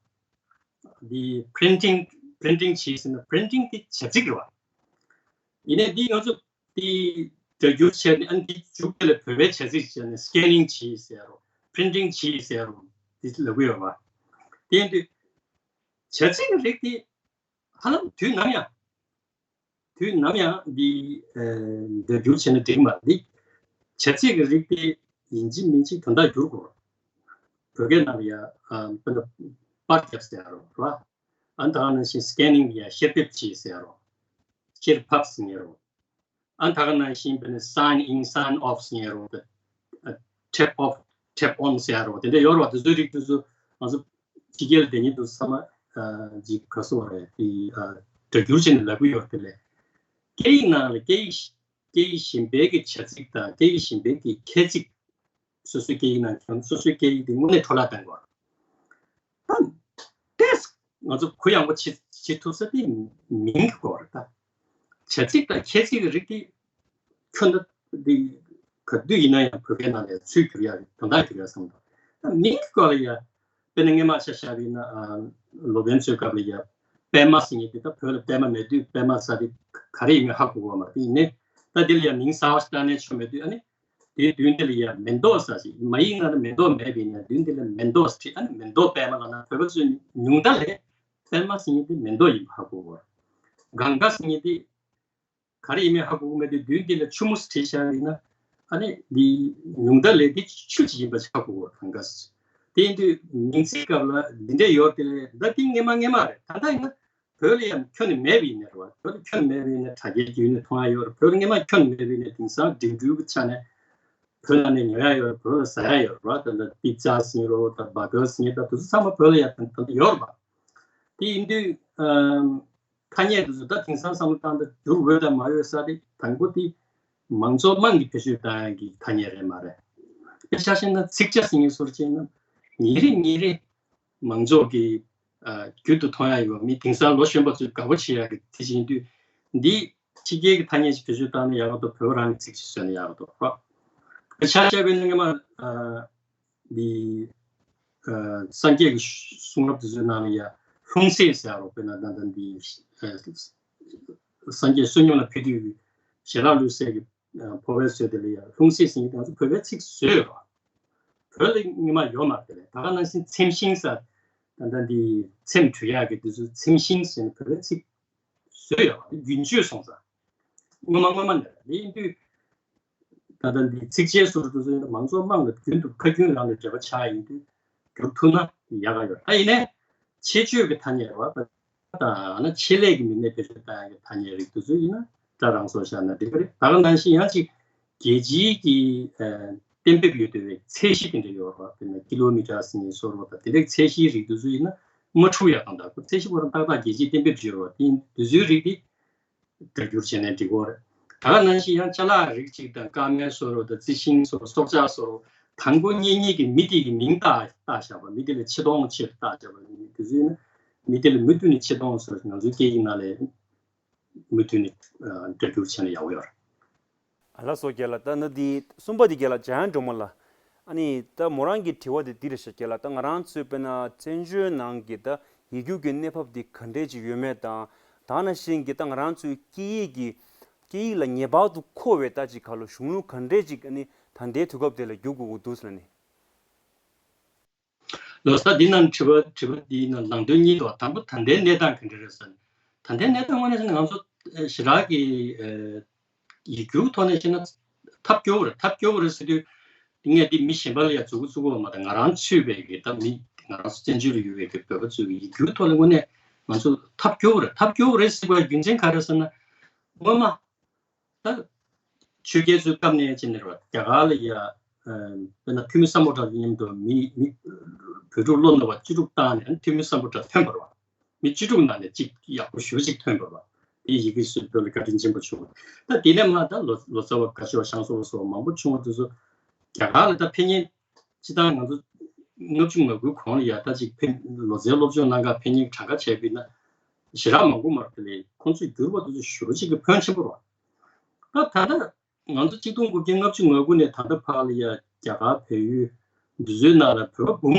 འདི་པི་རིན་ཊིང་པི་རིན་ཊིང་བྱས་ཟེར་ན་པི་རིན་ཊིང་འདི་བྱ་ཚིག་རེད་པ། ཡིན་ནའི་འདི་ང་ཚོ་དེ་སྒྲ་བསྒྱུར་བྱས་ནས་ཨ་ནི་དེ་མཇུག་དེ་ལ་བོད་པའི་བྱ་ཚིག་བྱས་ནས་སི་ཀེ་ནིང་བྱས་ཟེར་རོ། པི་རིན་ཊིང་བྱས་ཟེར་རོ། དེ་ལབ་ཀྱི་ཡོད་པ། དེ་ཡིན་དུས་བྱ་ཚིག་གི་རིགས་དེ་ཧ་ལམ་དུས་ནམ་ཡང་དུས་ནམ་ཡང་འདི་ཨ་སྒྲ་བསྒྱུར་བྱས་ན་འགྲིག་མ་རེད། འདི་བྱ་ཚིག་གི་རིགས་དེ་ཡིན་གཅིག་མིན་གཅིག་དོན་དག་བསྒྱུར་དགོས། བོད་སྐད་ནང་ལ་ཡ་ཨ་དཔེར་ན་པར་རྒྱབ་ཟེར་རོ་ར། ཨ་ནི་ད་ག་ནང་བཞིན་སི་ཀེ་ནིང་ཡ་བཤེར་ཕེབས་བྱས་ཟེར་རོ། བཤེར་ཕབ་ཟེར་ནས་རོ། ཨ་ནི་ད་ག་ནང་བཞིན་དཔེར་ན་སའིན་ཨིན་སའིན་ཨོཕ་ཟེར་ནས་རོ། ཨ་ཊེབ་ཨོཕ་ཊེབ་ཨོན་ཟེར་རོ། དེ་འདྲ་ཡོད་རོ། དེ་ཚོའི་རིགས་དེ་ཚོ་ང་ཚོ་ཕྱི་རྒྱལ་ལ་བསྡད་མཁན་དེ་ཚོ་ཚང་མ་ཨ་ཅིག་ག་རེ་ཟེར་དགོས་རེད། དེ་ཨ་སྒྲ་བསྒྱུར་བྱས་ནས་ལབ་ཀྱི་ཡོད་རེད། དེ་ལས་སྐད་ཡིག་ནང་ལ་སྐད་ཡིག་སྐད་ཡིག་གཞན་པའི་གི་བྱ་ཚིག་དང་སྐད་ཡིག་གཞན་པའི་གི་ཁྱད་ཚིག་སོ་སོའི་སྐད་ཡིག་ནང་ཁྱོན་སོ་སོའི་སྐད་ཡིག་དེ་དངོས་གནས་འཕྲོ་བརླག་བཏང་དགོས། ད་ཏེས་ང་ཚོ་གུ་ཡངས་པོ་བྱེད་བྱེད་ཐུབ་ས་དེ་མིང་གི་སྐོར་རེད། ད་བྱ་ཚིག་དང་ཁྱད་ཚིག་གི་རིགས་དེ་ཁྱོན་ད་དེ་ག་དུས་ཡིན་ན་ཡང་བོད་སྐད་ནང་ལ་ཚུར་བསྒྱུར་ཡག་རེད། དོན་དག་བསྒྱུར་ཡག་བསམ་ད་ད་མིང་གི་སྐོར་ལ་ཡ། དཔེར་ན་སྔོན་མ་ཆ་བཞག་པ་ཡིན་ན་ཨ་ལོ་པཎ་ཚོའི་སྐབས་ལ་ཡ་པདྨ་ཟེར་མཁན་དེ་ད་བོད་ལ་པདྨ་མེད་དུས་པདྨ་ཟེར་དེ་ག་རེ་ཡིན་མིན་ཧ་གོ་གི་མ་རེད། ཡིན་ནའི་ད་དེ་ལ་ཡ་མིང་གསར་པ་ཞིག་བཏགས་ནས་ཆོ་མེད་དུས། ཨ་ནི་དེའི་མདུན་དེ་ལ་ཡ་མེ་ཏོག་ཟེར་ཞིག་མ་ཡིག་ནང་ལ་མེ་ཏོག་མེད་པ་ཡིན་ན་མདུན་དེ་ལ་མེ་ཏོག་ཟེར་བྲིས། ཨ་ནི་མེ་ཏོག་པདྨ་ལབ་ན་བོད་པ་ཚོས་ཉུང་མཐའ་ལས་པདྨ་ཟེར་མཁན་དེ་མེ་ཏོག་ཡིན་པ་ཧ་གོ་གི། གངྒཱ་ཟེར་མཁན་དེ་ག་རེ་ཡིན་མིན་ཧ་གོ་གི་མེད་དུས་མདུན་དེ་ལ་ཆུ་མོ་ཟེར་བྲིས་བཞག་པ་ཡིན་ན། ཨ་ནི་འདི་ཉུང་མཐའ་ལས་འདི་ཆུ་ཅིག་ཡིན་པ་ཆགས་དགོས་གང་ག། དེ་ཡིན་དུས་མིང་ཚིག་སྐབས་ལ་འདི་འདྲ་ཡོད་དེ་ལས་ད་འདི་སྔོན་མ་སྔོན་མ་རེད། ད་ལྟ་ཡིན་ན་ བོད་ལ་ཡང་ཁྱོན་ནས་མེད་པའི་ནས་རེད་བ། བོད་ལ་ཁྱོན་ནས་མེད་པའི་ནས་དྲ་རྒྱའི་བརྒྱུད་ནས་མཐོང་ཡ་ཡོད་རེད། བོད་ལ་སྔོན་མ་ཁྱོན་ནས་མེད་པའི་ནས་དེང་སང་འགྲིམ་འགྲུལ་གྱི་ཆ་ནས་བོད་ནང་ནས་ཉོ་ཡ་ཡོད་རེད། བོད་ལ་ཟ་ཡ་ཡོད་རེད་བ། ད་ལྟ་པི་ཛ་ཟེར་རོ་ད་བར་གར་ཟེར་ད་དེ་ཚོ་ཚང་མ་བོད་ལ་ཡང་ད་ལྟ་ཡོད་རེད་བ། དེ་ཡིན་དུས་ཨམ། ཐ་སྙད་དེ་ཚོ་ད་དེང་སང་བསམ་བློ་བཏང་ད་འགྱུར་འོས་དང་མ་འོས་ས་དེ་དང་པོ་དེ་མང་ཚོགས་དམངས་ཀྱི་བེད་སྤྱོད་བཏང་ཡ་གི་ཐ་སྙད་རེད་མ་རེད། དཔེ་ཆ་བཞག་ན་ཚིག་ཇ་ཟེར་མཁན་སོར་ཅན་ན་ཉིན་རེ་ཉིན་རེ་མང་ཚོགས་ཀྱི་ཨ་རྒྱུད་དུ་མཐོང་ཡ་ཡོད་མི་དེང་སང་ལོ་གཞོན་པ་ཚོས་དགའ་པོ་བྱེད་ཡ་གི་དེ་བཞིན་དུས་འདི་ཕྱི་རྒྱལ་གྱི་ཐ་སྙད་ཅིག་བེད་སྤྱོད་བཏང་ན་ཡག་ག་འདུག་བོད་རང་གི་ཚིག་ཅིག་བཟོས་ན་ཡག་ག་འདུག་རོགས། དཔེ་ཆ་བཞག་པའི་ནང་ང་མ་ཨ། འདི་ཨ་སངས་རྒྱས་ཀྱི་གསུང་རབ་དེ་ཚོའི་ནང་ལ་ཡང་ལྷུང་བཟེད་ཟེར་རོ། དཔེར་ན་ད་ལྟ་འདི་ཨ་སངས་རྒྱས་བསོད་སྙོམས་ལ་ཕེབས་དུས་ཞལ་ལག་ལུས་སེ་གི་ཨ་འཕོ་བའི་ཚུལ་དེ་ལ་ཡང་ལྷུང་བཟེད་ཟེར་མཁན་དེ་ང་ཚོ་བོད་པའི་ཚིག་བཟོས་ཡོད་རོ། བོད་ལ་སྔོན་མ་ཡོད་མ་རེད་དེ་ལས་ད་ག་ནང་བཞིན་ཚེམས་ཤིང་ཟེར། ད་ལྟ་འདི་ཚེམས་འཁྲུ་ཡག་གི་དེ་ཚོ་ཚེམས་ཤིང་ཟེར་ནས་བོད་པའི་ཚིག་བཟོས་ཡོད་རེད། རྒྱུན་སྤྱོད་སོང་ཙང་། སྔོན་མ་སྔོན་མ་ནས་རེད། དེ་ཡིན་དུས་ད་ལྟ་འདི་ཚིགས་བཅད་སོར་དུ་ཚོས་མང་ཚོགས་དམངས་ལ་རྒྱུན་དུ་ཁ་རྒྱུན་རང་ལ་འབྲེལ་བ་ཆགས་ཡིན་དུས་བསྒྱུར་ཐུབ་ན་ཡག་ག་ཡོད། ད་ཡིན་ནའི་ཆེད་བརྗོད་ཀྱི་ཐ་སྙད་རེད་བ། ད་ན་ཆེད་ལས་ཀྱི་མི་སྣས་བེད་སྤྱོད་བཏང་ཡག་གི་ཐ་སྙད་རིགས་དེ་ཚོ་ཡིན་ན་ད་རང་སོར་བཞག་ན་འགྲིག་གི་རེད། ད་ག་ནང་བཞིན་ཡང་ཅིག་རྒྱལ་སྤྱིའི་གི་ཨ་གཏན་འབེབས་ཡོད་བསྡད་པའི་ཚད་གཞི་དེ་འདྲ་ཡོད་རེད་བ། དཔེར་ན་ཀི་ལོ་མི་ཊར་ཟེར་མཁན་སོར་བ་དང་དེ་འདྲའི་ཚད་གཞིའི་རིགས་དེ་ཚོ་ཡིན་ན་མ་འཁྲུག་ཡག་དང་། ད་ཁོ་ཚད་གཞི་ཁོ་རང་ཏག་ཏག་རྒྱལ་སྤྱིའི་གཏན་འབེབས་ཡོད་རེད་བ། དེ་དེ་ཚོའི་རིགས་དེ་སྒྲ་བསྒྱུར་བྱས་ནས་འགྲིག་གི་རེད། ད་ག་ནང་བཞིན་ཡང་ཅ་ལག་རིགས་གཅིག་དང་ཀ་མད་སོར་བ་དང་རྩི་ཤིང་སོར་བ་སྲོག་ཆགས་སོར་བ་དང་པོ་གཉེན་ཉེ་གི་མི་དེ་གི་མིང་བཏགས་བཏགས་བཞག་པ། མི་དེ་ལ་ཆེ་མཐོང་ཆེ་བཏགས་བཞག་པ། དེ་ཚོ་ཡིན་ན་མི་དེ་ལ་མུ་མཐུད་ནས་ཆེ་མཐོང་སོར་ང་ཚོའི་སྐད་ཡིག་ནང་ལ་མུ་མཐུད་ནས་སྒྲ་བསྒྱུར་བྱས་ནས་ཡག་པོ་ཡོད་རེད། ལགས་སོ་རྒན་ལགས། ད་ནི་འདི་གསུམ་པ་འདི་རྒན་ལགས་འཇམ་དབྱངས་སྒྲོལ་མ་ལགས། ཨ་ནི་ད་མོ་རང་གི་དྲི་བ་འདི་འདི་རེད་ཤག་རྒན་ལགས། ད་ང་རང་ཚོའི་དཔེར་ན་བཙན་བྱོལ་ནང་གི་ད་ཡིག་རྒྱུགས་ཀྱི་གནས་བབ་འདི་ག་འདྲས་ཅིག་ཡོད་མེད་དང་། ད་ནང་བཞིན་གྱི་ད་ང་རང་ཚོའི་སྐད་ཡིག་གི་སྐད་ཡིག་ལ་ངེས་པར་དུ་མཁོ་བའི་ད་ཅིག་ག་ལོ་གཞུང་ལུགས་ག་འདྲས་ཅིག་ཨ་ནི་ད་ལྟའི་དུས་སྐབས་དེ་ལ་རྒྱུགས་དགོས་ཀྱི་འདུག་ཟེར་ནས། ལོ་གསར་འདི་ནང་དྲི་བ་དྲི་བ་འདིའི་ནང་ནང་དོན་གཉིས་འདུག་དང་པོ་ད་ལྟའི་གནས་སྟངས་ག་འདྲ་རེད་ཟེར་ན། ད་ལྟའི་གནས་སྟངས་དངོས་གནས་བྱས་ན་ང་ཚོ་ཨ་ཞེ་དྲག་གི་ཨ་ཡིག་རྒྱུགས་ཐོག་ནས་བཤད་ན་ཐབས་སྐྱོ་བོ་རེད། ཐབས་སྐྱོ་བོ་རེད་ཟེར་དུས་ངས་འདི་མི་གཞན་པ་ལ་ཡང་མཛུབ་གུ་བཙུགས་པ་མ་གཏོགས་ང་རང་ཚུད་པའི་གི་ད་མི་ང་རང་ཚོ་བཙན་བྱོལ་ལ་ཡོད་པའི་གི་བོད་པ་ཚོའི་གི་ཡིག་རྒྱུགས་ཐོག་ལ་དངོས་གནས་ང་ཚོ་ཐབས་སྐྱོ་བོ་རེད། ཐབས་སྐྱོ་བོ་རེད་ཟེར་བའི་རྒྱུ་མཚན་ག་རེ་ཟེར་ན། སྔོན་མ་ད་ཆོས་རྒྱལ་ཚོའི་སྐབས་ནས་བྱས་ནས་རེད་བ། རྒྱ་གར་ལ་ཡ་ཨ་དཔེར་ན་ཐུ་མི་སམ་བྷོ་ཊ་མཉམ་དུ་མི་མི་བོད་ཕྲུག་བློ་རྣོ་བ་བཅུ་དྲུག་བཏང་ནས་ཐུ་མི་སམ་བྷོ་ཊ་ཐོན་པ་རེད་བ། མི་བཅུ་དྲུག་ནང་ནས་གཅིག་ཡག་པོ་ཞེ་པོ་ཅིག་ཐོན་པ་རེད་བ། དེ་ཡི་གེ་སུས་བོད་ལ་བཀའ་དྲིན་ཆེན་པོ་བྱུང་བ། ད་དེ་ནས་མ་ད་ལོ་ལོ་ཙཱ་བ་དགའ་ཤོས་ཞང་ཟོར་བ་སོགས་མང་པོ་བྱུང་བ་དེ་ཚོ་རྒྱ་གར་ལ་ད་ཕེབས་མཁན། སྤྱིར་བཏང་ང་ཚོ་ལྔ་བཅུ་ང་དགུའི་གོང་ལ་ཡ་ད་ཅིག་ཕེབས་ལོ་ཙཱའི་སློབ་སྦྱོང་གནང་ག་ཕེབས་མཁན་གྱི་གྲངས་ཀ་བྱས་པ་ཡིན་ན་ཞེ་དྲག་མང་པོ་མ་རེད། དེ་ལས་ཁོང་ཚོས་བསྒྱུར་བ་དེ་ཚོ་ཞེ་པོ་ཅིག་གི་ཕོན་ཆེན་པོ་རེད་བ། ད་ད་ལྟ་ང་ཚོ་གཅིག་སྟོང་དགུ་བརྒྱ་ལྔ་བཅུ་ང་དགུ་ནས་ད་ལྟ་བར་ལ་ཡ་རྒྱ་གར་བལ་ཡུལ་འདི་ཚོའི་ནང་ལ་བོད་པ་འབུམ་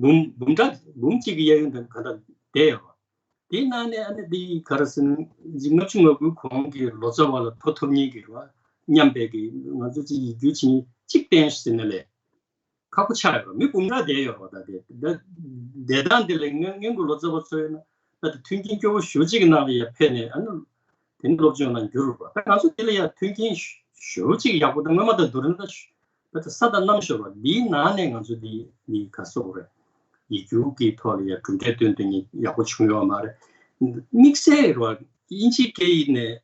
འབུམ་འབུམ་ཕྲག་འབུམ་གཅིག་གི་གཡས་གཡོན་དུ་ག་འདྲ་བསྡད་ཡོད་རེད་བ། དེའི་ནང་ནས་ཨ་ནི་འདི་ག་རེ་ཟེར་ན་ལྔ་བཅུ་ང་དགུའི་གོང་གི་ལོ་ཙཱ་བ་ལ་ཐོ་ཐོབ་མཁན་གྱི་རེད་བ། མཉམ་པའི་གི་ང་ཚོ་ཅིག་ཡིག་སྒྱུར་བྱེད་མཁན་གཅིག་བསྟེན་ཟེར་ན་ལས་ཁག་པོ་ཆགས་ཡོད་རེད། མི་འབུམ་ཕྲག་བསྡད་ཡོད་རེད་བ། ད་དེ་ད་བསྡད་སྟངས་འདི་ལ་སྔོན་སྔོན་གྱི་ལོ་ཙཱ་བ་ཚོ་ཡིན་ན་ད་དེ་མཐུན་རྐྱེན་སྐྱོ་བོ་ཞེ་པོ་ཅིག་གི་ནང་ལ་ཡར་ཕེབས་ནས་ཨ་ནི་དེ་ནི་སློབ་སྦྱོང་ནང་འགྱུར་རེད་བ། ད་ང་ཚོ་དེ་ལ་ཡར་མཐུན་རྐྱེན་ཞེ་པོ་ཅིག་ཡག་པོ་ད་སྔོན་མ་དང་བསྡུར་ན་ད་ད་ལྟ་ས་དང་གནམ་ཤོར་བ། འདིའི་ནང་ནས་ང་ཚོ་འདི་འདི་ག་སོག་རེད། ཡིག་སྒྱུར་གྱི་ཐོག་ལ་ཡ་གྲུབ་འབྲས་སྟོན་ཐུབ་མཁན་ཡག་པོ་བྱུང་ཡོད་མ་རེད། དམིགས་བསལ་རེད་བ། དབྱིན་ཇིའི་སྐད་ཡིག་ནས་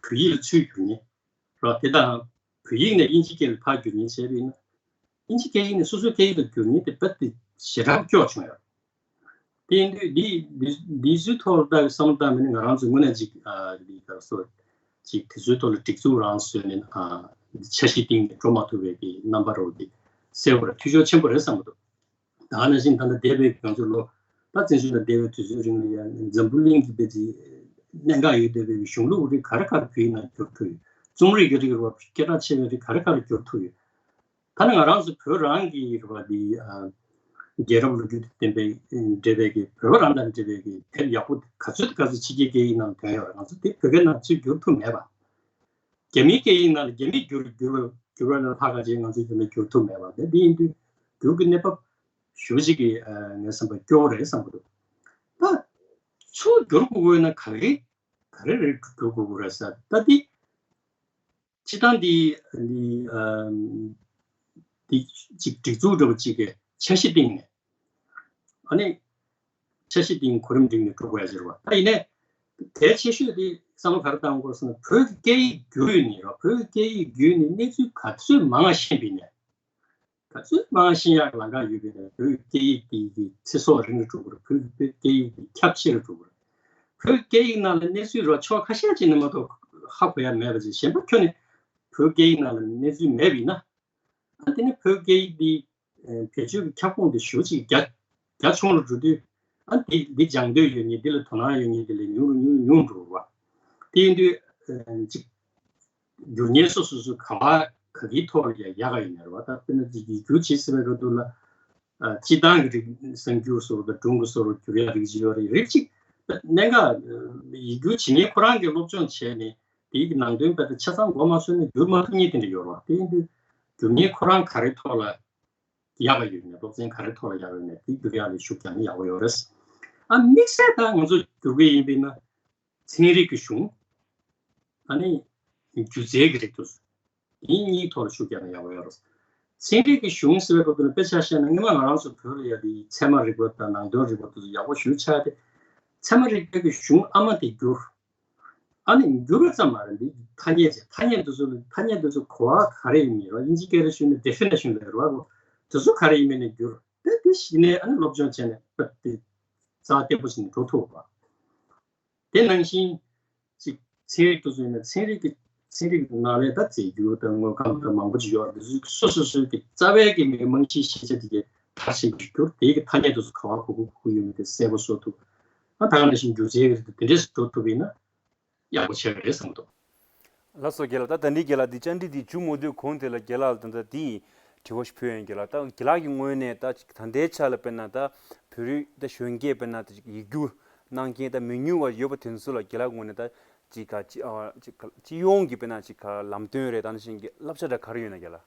བོད་ཡིག་ལ་ཚུར་བསྒྱུར་མཁན་རེད་བ། དེ་དང་བོད་ཡིག་ནས་དབྱིན་ཇིའི་སྐད་ལ་ཕར་བསྒྱུར་མཁན་བྱས་པ་ཡིན་ན། དབྱིན་ཇིའི་སྐད་ཡིག་ནས་སོ་སོའི་སྐད་ཡིག་ལ་བསྒྱུར་མཁན་དེ་རྦད་དེ་ཞེ་དྲག་སྐྱོ་བྱུང་ཡོད། དེ་ཡིན་དུས་འདི་འདི་འདི་ཚོའི་ཐོག་ལ་ལྟ་བའི་བསམ་བློ་བཏང་མིན་ང་རང་ཚོའི་དངོས་གནས་ཅིག་ཨ་འདི་ག་སོ་ཅིག་དེ་ཚོའི་ཐོག་ལ་སྒྲིག་འཛུགས་རང་བཟོས་ནས་ཨ་འཆར་གཞི་བཏིང་ནས་འགྲོ་མ་ཐུབ་པའི་གི་རྣམ་པ་རོ་འདི་གསལ་པོ་རེད། འཐུས་ཤོར་ཆེན་པོ་རེད་བསམ་གྱི་འདུག་ད་ག་ནང་བཞིན་ད་ལྟ་འདས་པའི་ང་ཚོ་ལོ་ད་བཙན་བྱོལ་ལ་བསྡད་པའི་དུས་ཚོད་རིང་ལ་ཡང་འཛམ་བུ་གླིང་གི་དཔེ་ཅིག་གནད་འགག་ཡོད་བསྡད་པའི་གཞུང་ལུགས་རིགས་ག་རེ་ག་རེ་བོད་ཡིག་ནང་བསྒྱུར་ཐུབ་ཡོད། རྩོམ་རིག་གི་རིགས་རུ་སྐད་གྲགས་ཆེ་བའི་རིགས་ག་རེ་ག་རེ་བསྒྱུར་ཐུབ་ཡོད། ད་ནི་ང་རང་ཚོ་བོད་རང་གི་རུ་བ་འདི་ཨ་རྒྱལ་རབས་ལོ་རྒྱུས་དང་ལྡན་པའི་འབྲེལ་བའི་གི་བོད་པ་རང་དང་འབྲེལ་བའི་གི་དེབ་ཡག་པོ་ག་ཚོད་ག་ཚོད་ཕྱི་རྒྱལ་སྐད་ཡིག་ནང་ཐོན་ཡོད་རེད། ང་ཚོ་དེ་བོད་སྐད་ནང་ཚུར་བསྒྱུར་ཐུབ་མེད་པ། རྒྱ་མིའི་སྐད་ཡིག་ནང་ལ་རྒྱ་མིས་བསྒྱུར་བསྒྱུར་བ་བསྒྱུར་བ་ལ་ལྷག་ག་ཅིག་ང་ཚོས་རྒྱ་མིས་བསྒྱུར་ཐུབ་མེད་པ། དེ་འདི་ཡིན་དུས་བསྒྱུར་གྱི་གནས་བབ་ཞེ་པོ་ཅིག་གི་ཨ་ངའི་བསམ་པར་སྐྱོ་བོ་རེད་བསམ་གྱི་འདུག་ད་ཚུར་བསྒྱུར་དགོས་དགོས་ན་ག་རེ་ག་རེ་རེད་བསྒྱུར་དགོས་དགོས་རེད་ཟེར། ད་འདི་སྤྱི་བཏང་འདི་འདི་ཨ་འདི་ཅིག་སྒྲིག་འཛུགས་འདྲ་བོ་ཅིག་གི་འཆར་གཞི་བཏིང་ནས་ཨ་ནི། འཆར་གཞི་འདི་གོ་རིམ་བསྒྲིགས་ནས་འགྲོ་དགོས་ཡ་ཅིག་རེད་བ། ད་ཡིན་ནའི་གལ་ཆེ་ཤོས་དེ་བསམ་བློ་ག་རེ་བཏང་དགོས་ཟེར་ན། བོད་ཀྱི་སྐད་ཡིག་བསྒྱུར་ནས་ར། བོད་ཀྱི་སྐད་ཡིག་བསྒྱུར་ནས་གནས་ཚུལ་ག་ཚོད་མང་བ་ཤེས་པ་ཡིན་ནའི། ག་ཚོད་མང་ཤེས་ཡག་ལམ་ཁ་ཡོད་པའི་ནང་བོད་སྐད་ཡིག་དེ་གི་ཚེ་སྲོག་རིང་རུ་འགྲོ་གི་རེད། བོད་ཀྱི་སྐད་ཡིག་དེ་ཁྱབ་ཆེ་རུ་འགྲོ་གི་རེད། བོད་སྐད་ཡིག་ནང་ལ་གནས་ཚུལ་རོ་ཕྱོགས་ཁ་ཤས་ཅིག་ནས་མ་གཏོགས་ཧ་གོ་ཡ་མེད་པ་ཅིག་གཞན་པ་ཁྱོན་ནས་བོད་སྐད་ཡིག་ནང་ལ་གནས་ཚུལ་མེད་པ་ཡིན་ན། ཨ་དེ་ནི་བོད་སྐད་ཡིག་འདི་ཨ་བེད་སྤྱོད་ཀྱི་ཁྱབ་ཁོངས་དེ་ཞེ་པོ་ཅིག་རྒྱ་རྒྱ་ཆུང་རུ་འགྲོ་དུས། ཨ་འདི་འདི་སྦྱང་འདོད་ཡོད་མཁན། འདི་ལ་དོ་སྣང་ཡོད་མཁན་དེ་ལས་ཉུང་རུ་ཉུང་རུ་ཉུང་རུ་འགྲོ་བ། དེ་ཡིན་དུས་ཨ་ཅིག་སྒྱུར་མཁན་སོ་སོ་སོ་ག་བ་ག་གིའི་ཐོག་ལ་ཡ་ཡག་ག་ཡིན་ནའི་རེད་བ། ད་དཔེར་ན་ཅིག་ཡིག་སྒྱུར་བྱེད་ཟེར་བའི་སྐབས་དུས་ལ། ཨ་སྤྱིར་བཏང་གི་རིགས་གསར་འགྱུར་བཟོ་རུ་དང་སྒྲུང་གི་བཟོ་རུ་བསྒྱུར་ཡ་རིགས་ཅིག་ཡོད་རེད། རིགས་ཅིག་གནད་འགག་ཡིག་སྒྱུར་བྱེད་མཁན་ཁོ་རང་གིས་སློབ་སྦྱོང་བྱས་ནས་དེའི་གི་ནང་དོན་དཔེ་དེ་ཆ་ཚང་མགོ་མ་ཚོས་ནས་བསྒྱུར་མ་ཐུབ་མཁན་དེ་འདྲ་ཡོད་རེད་བ། དེ་ཡིན་དུས་སྒྱུར་མཁན་ཁོ་རང་ག་རེ་ཐོག་ལ་ཡག་ག་ཡོད་ནའི། སློབ་ཚན་ག་རེ་ཐོག་ལ་ཡག་ཡོད་ནའི་དེ་བསྒྱུར་ཡག་ལ་ཤུགས་རྒྱག་ན་ཡག་པོ་ཡོད་རེད། ཨ་དམིགས་བསལ་ད་ང་ཚོ་བསྒྱུར་གི་ཡིན་པས་ན། ཚན་རིག་གི་གཞུང་། ཨ་ནི་སྒྱུ་རྩལ་གྱི་རིགས་དེ་ཚོ། དེ་གཉིས་ཐོག་ལ་ཤུགས་རྒྱག་ན་ཡག་པོ་ཡོད་རེད། ཚན་རིག་གི་གཞུང་ཟེར་བའི་སྐབས་དེ་ལ་དཔེ་ཆ་བཞག་ན། སྔོན་མ་ང་རང་ཚོ་བོད་ལ་ཡ་དེ་ཚད་མ་རིག་པ་དང་ནང་དོན་རིག་པ་དེ་ཚོ་ཡག་པོ་ཞེ་པོ་ཆགས་ཏེ། ཚད་མ་རིག་པའི་གི་གཞུང་ཨ་མ་དེ་བསྒྱུར། ཨ་ནི་བསྒྱུར་བ་ཙམ་མ་རེད། འདི་ཐ་སྙད་ཅིག་ཐ་སྙད་དེ་ཚོ་ལ། ཐ་སྙད་དེ་ཚོ་གོ་བ་ག་རེ་ཡིན་མིན་རོ། དབྱིན་ཇི་སྐད་ལ་ཞུས་ན་ཌེ་ཕི་ནེ་ཤན་ལབ་རོ། དེ་ཚོ་ག་རེ་ཡིན་མིན་ནས་བསྒྱུར། དེ་དེ་གཞི་ནས་ཨ་ནི་སློབ་སྦྱོང་བྱས་ནས་པ་དེ་རྩ་བརྟན་པོ་ཞིག་ནས་འགྲོ་ཐུབ་པ། དེ་ནང་བཞིན་ཅིག་ཚན་རིག་དེ་ཚོ་ཡིན་ན། ཚན་རིག་གི་ཚན་རིག་ནང་ལས་ད་རྫས་འགྱུར་དང་དངོས་ཁམས་དང་མང་པོ་ཅིག་ཡོད་རེད། དེ་ཚོ་སོ་སོ་སོའི་གི་རྩ་བའི་གི་མི་རྨང་གཞིའི་ཤེས་བྱ་དེ་གའི་མཐར་ཕྱིན་པ་ཞིག་བསྒྱུར། དེའི་གི་ཐ་སྙད་དེ་ཚོ་ག་བ་ག་གུ་ག་གུ་ཡོད་མེད་དེ་གསལ་པོ་བཟོ་ཐུབ། ཨ་ད་ག་ནང་བཞིན་སྒྱུ་རྩལ་གི་རིགས་དེ་འདྲས་སུ་འགྲོ་ཐུབ་པ་ཡིན་ན་ཡག་པོ་ཆགས་ཀྱི་རེད་བསམ་གྱི་འདུག། ལགས་སོ་རྒན་ལགས། ད་ད་ནི་རྒན་ལགས་འདི་བཅར་འདྲི་འདི་མཇུག་མ་བསྡུས་གོང་དེ་ལ་རྒན་ལགས་ལ་ད་ལྟ་འདི་དྲི་བ་ཞིག་ཕུལ་ཡོང་། རྒན་ལགས། ད་རྒན་ལགས་ཀྱི་ངོས་ནས་ད་ཅིག་ད་ལྟའི་ཆ་ལ་དཔེར་ན་ད་བོད་རིགས་ད་གཞོན་སྐྱེས་དཔེར་ན་ད་ཅིག་ཡིག་སྒྱུར་གནང་མཁན་ད་མི་ཉུང་བ་ཡོད་པ་དེ་ཚོ་ལ་རྒན་ལགས་ངོས་ནས་ད་ཅིག་ག་ཅི་ཨ་ཅིག་ག་སྤྱི་ཡོངས་ཀྱི་དཔེར་ན་ཅིག་ག་ལམ་སྟོན་རེད། ད་ནང་བཞིན་གྱི་བསླབ་བྱ་འདྲ་ག་རེ་ཡོད་ན་རྒན་ལགས།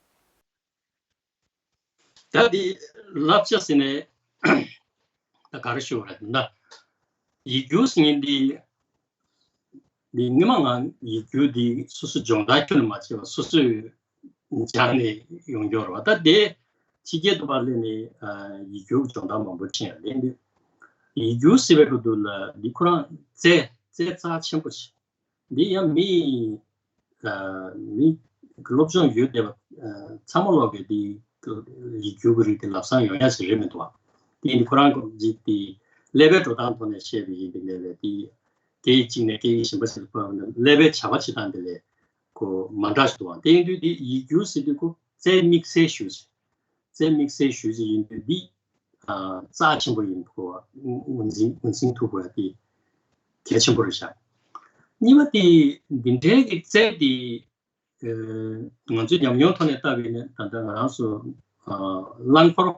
ད་འདི་བསླབ་བྱ་ཟེར་ནས་ད་ག་རེ་ཞུ་དགོས་རེད་ན། ཡིག་སྒྱུར་ཟེར་མཁན་འདི་འདི་སྔོན་མ་ང་ཡིག་སྒྱུར་འདི་སོ་སོ་སྦྱོང་བརྡར་ཁྱོན་ནས་མ་བྱས་པར་སོ་སོས་སྦྱངས་ནས་ཡོང་རྒྱུ་རེད་བ། ད་དེ་ཕྱི་རྒྱལ་དུ་ཕར་སླེབས་ནས་ཨ་ཡིག་སྒྱུར་སྦྱོང་བརྡར་མང་པོ་བྱས་ཡ་ལས་འདི་ཡིག་སྒྱུར་ཟེར་བའི་སྐབས་དུ་ལ་འདི་ཁོ་རང་རྩལ་རྩལ་རྩ་ཆེན་པོ་ཞིག། འདི་ཡང་མི་ཨ་མི་སློབ་སྦྱོང་ཡོད་བསྡད་པ་ཨ་ཚང་མ་ལོག་གིས་འདི་ཡིག་སྒྱུར་གྱི་རིགས་དེ་ལམ་སང་ཡོང་ཡ་ཞིག་རེད་མི་འདུག་བ། དེ་ཡིན་དུས་ཁོ་རང་གི་འདི་ཀླད་པའི་འགྲོ་སྟངས་ཐོག་ནས་བཤད་པ་ཡིན་པའི་གནས་ལས། དེ་སྐད་ཡིག་གཅིག་ནས་སྐད་ཡིག་གཞན་པ་ཞིག་ལ་སྤོས་པ་ནི་ཀླད་པའི་བྱ་བ་བྱེད་སྟངས་དེ་ལས་ཁོ་མ་འདྲ་ཞིག་འདུག་བ། དེ་ཡིན་དུས་འདི་ཡིག་སྒྱུར་ཟེར་དུས་ཁོ་རྩལ་དམིགས་བསལ་ཞིག་རྩལ་དམིགས་བསལ་ཞིག་ཡིན་དུས་འདི་ཨ་རྩ་ཆེན་པོ་ཡིན། ཁོ་ངོས་འཛིན་ངོས་འཛིན་ཐུབ་དགོས་ཡ་དེ་གལ་ཆེན་པོ་རེད་ཤག། གཉིས་པ་དེ་འདི་འདྲའི་གི་རྩལ་དེ་ཨ་ང་ཚོའི་ཉམས་མྱོང་ཐོག་ནས་བལྟས་པ་ཡིན་ན། ད་ལྟ་ང་རང་ཚོ་ཨ་རླངས་འཁོར་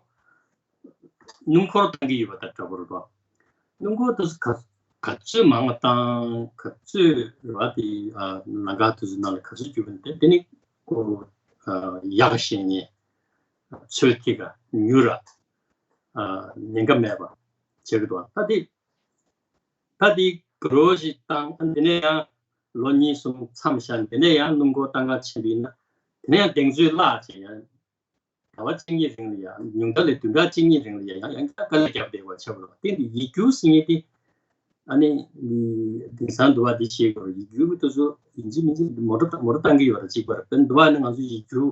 སྣུམ་འཁོར་བཏང་གི་ཡོད་པ་དང་འདྲ་པོ་རེད་པ། སྣུམ་འཁོར་དེ་ག་ག་ཚོད་མང་བ་བཏང་། ག་ཚོད་རེད་བ། དེ་ཨ་ལམ་ཁ་དེ་ཚོའི་ནང་ལ་ག་ཚོད་རྒྱུག་པ་ཡིན་ན། དེ་དེ་ནི་ཁོ་ཨ་ཡག་ག་ཤེས་ནས་ཚོད་ཐིག་ག་མྱུར་ར་ཨ་ཉེན་ཁ་མེད་པ་བྱེད་ཀྱི་འདུག། ད་དེ་ད་དེ་གུ་རོ་ཞིག་བཏང་། ཨ་འདི་ནས་ཡང་ལོ་གཉིས་གསུམ་མཚམས་བཞག། འདི་ནས་ཡང་སྣུམ་འཁོར་བཏང་ག་ཕྱིན་པ་ཡིན་ན། དེ་ནས་ཡང་གདེང་ཚོད་བརླག་བྱས། ཡང་ཟླ་བ་གཅིག་གཉིས་རིང་ལ་ཡང་། ཉུང་མཐའ་ལ་བདུན་ཕྲག་གཅིག་གཉིས་རིང་ལ་ཡང་ཡང་ཡང་དཀའ་ལས་བརྒྱབ་བསྡད་པ་ཆགས་པ་རེད། དེ་འདི་ཡིག་སྒྱུར་ཟེར་མཁན་དེ་ཨ་ནི་དེང་སང་འདུག་བ། འདི་བྱེད་དགོས་རེད། ཡིག་སྒྱུར་གྱི་དེ་ཚོ་ཡིན་གཅིག་མིན་གཅིག་མོ་ཊ་མོ་ཊ་བཏང་གི་ཡོད་རེད། གཅིག་པ་རེད། དཔེར་ན་འདུག་བ། ཨ་ནི་ང་ཚོ་ཡིག་སྒྱུར་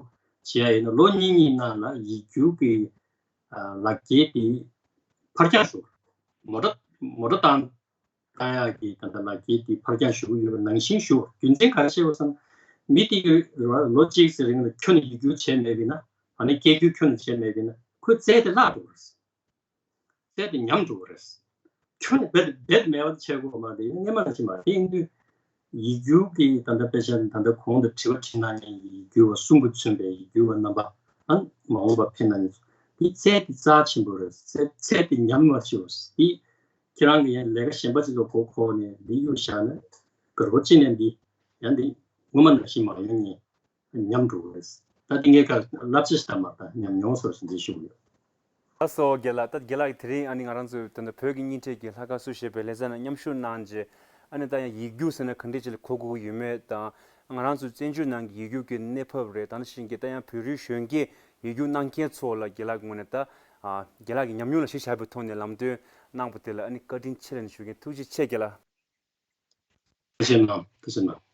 བྱེད་ཡ་ཡིན་ན་ལོ་གཉིས་གཉིས་ནང་ལ་ཡིག་སྒྱུར་གྱི་ཨ་ལག་འཁྱེར་དེ་ཕར་འགྱངས་ཞུ་དགོས་རེད། མོ་ཊ་མོ་ཊ་བཏང་བཏང་ཡག་གི་ད་ལྟ་ལག་འཁྱེར་དེ་ཕར་འགྱངས་ཞུ་གི་ཡོད་པ་ནང་བཞིན་ཞུ། རྒྱུ་མཚན་ག་རེ་བཤད་པ་ཟེར་ན། མི་དེ་གིས་ལོ་གཅིག་ཙམ་རིང་ལ་ཁྱོན་ནས་ཡིག་སྒྱུར་བྱས་མེད་པ་ཡིན་ན། ཨ་ནི་སྐད་སྒྱུར་ཁྱོན་ནས་བྱས་མེད་པ་ཡིན་ན། ཁོའི་རྩལ་དེ་བརླག་འགྲོ་གི་རེད། རྩལ་དེ་ཉམས་འགྲོ་གི་རེད། ཁྱོན་ནས་རྦད་རྦད་མེད་པ་བྱེད་དགོས་མ་རེད། སྔོན་མ་ནང་བཞིན་མ་རེད། དེ་ཡིན་དུས་ཡིག་སྒྱུར་གྱི་ད་ལྟ་དཔེ་ཆ་ནི་ད་ལྟ་གོང་དུ་དྲི་བ་དྲིས་གནང་མཁན་གྱི་ཡིག་སྒྱུར་བ་གསུམ་གྱིས་མཚོན་པའི་ཡིག་སྒྱུར་བ་རྣམ་པ། ཨ་མ་འོངས་པར་ཕེབས་གནང་མཁན་ཚོ། དེ་རྩལ་དེ་རྩ་ཆེན་པོ་རེད། རྩལ་རྩལ་དེ་ཉམས་མ་བཅུག་པ་དེ། ཁྱེད་རང་གིས་ཡང་ལས་ཀ་གཞན་པ་ཅིག་ལ་མགོ་འཁོར་ནས་འདི་གཡུག་བཞག་ན། དགའ་པོ་ཅི་ནས་འདི་ཡང་འདི་སྔོན་མ་ནང་བཞིན་མ་ཡོང་ངེས། ཉམས་འགྲོ་གི་རེད། ད་འདི་ངས་ཀ་བསླབ་བྱ་ཞིག་ལྟ་མ་ལྟ་ཉམས་མྱོང་སོགས་ཞིག་འདི་ཞུ་གི་ཡོད། ལགས་སོ་རྒན་ལགས། ད་རྒན་ལགས་ཀྱིས་དེ་རིང་ཨ་ནི་ང་རང་ཚོའི་ད་ལྟ་བོད་ཀྱི་སྙན་འགྲེལ་གྱི་ལྷག་དཀར་བསུ་ཞེས་པའི་ལེ་ཚན་ནང་མཉམ་ཞུགས་གནང་རྗེས། ཨ་ནི་ད་ཡང་ཡིག་སྒྱུར་ཟེར་ན་ག་འདྲས་ཅིག་ལ་གོ་དགོས་ཀྱི་ཡོད་མེད་དང་། ང་རང་ཚོའི་བཙན་བྱོལ་ནང་གི་ཡིག་སྒྱུར་གྱི་གནས་བབ་རེད། ད་ནང་བཞིན་གྱི་ད་ཡང་བོད་རིགས་གཞོན་སྐྱེས་ཡིག་སྒྱུར་གནང་མཁན་ཚོ་ལ་རྒན་ལགས་ཀྱི་ངོས་ནས་ད་ཨ་རྒན་ལགས་ཀྱི་ཉམས་མྱོང་ལ་གཞི་བཞག་པའི་ཐོག་ནས་ལམ་སྟོན་ གནང་བ་དེ་ལ་ཨ་ནི་བཀའ་དྲིན་ཆེ་ལབ་ནས་ཞུ་མཁན། ཐུགས་རྗེ་ཆེ་རྒན་ལགས། ཐུགས་རྗེ་གནང་། ཐུགས་རྗེ་གནང་།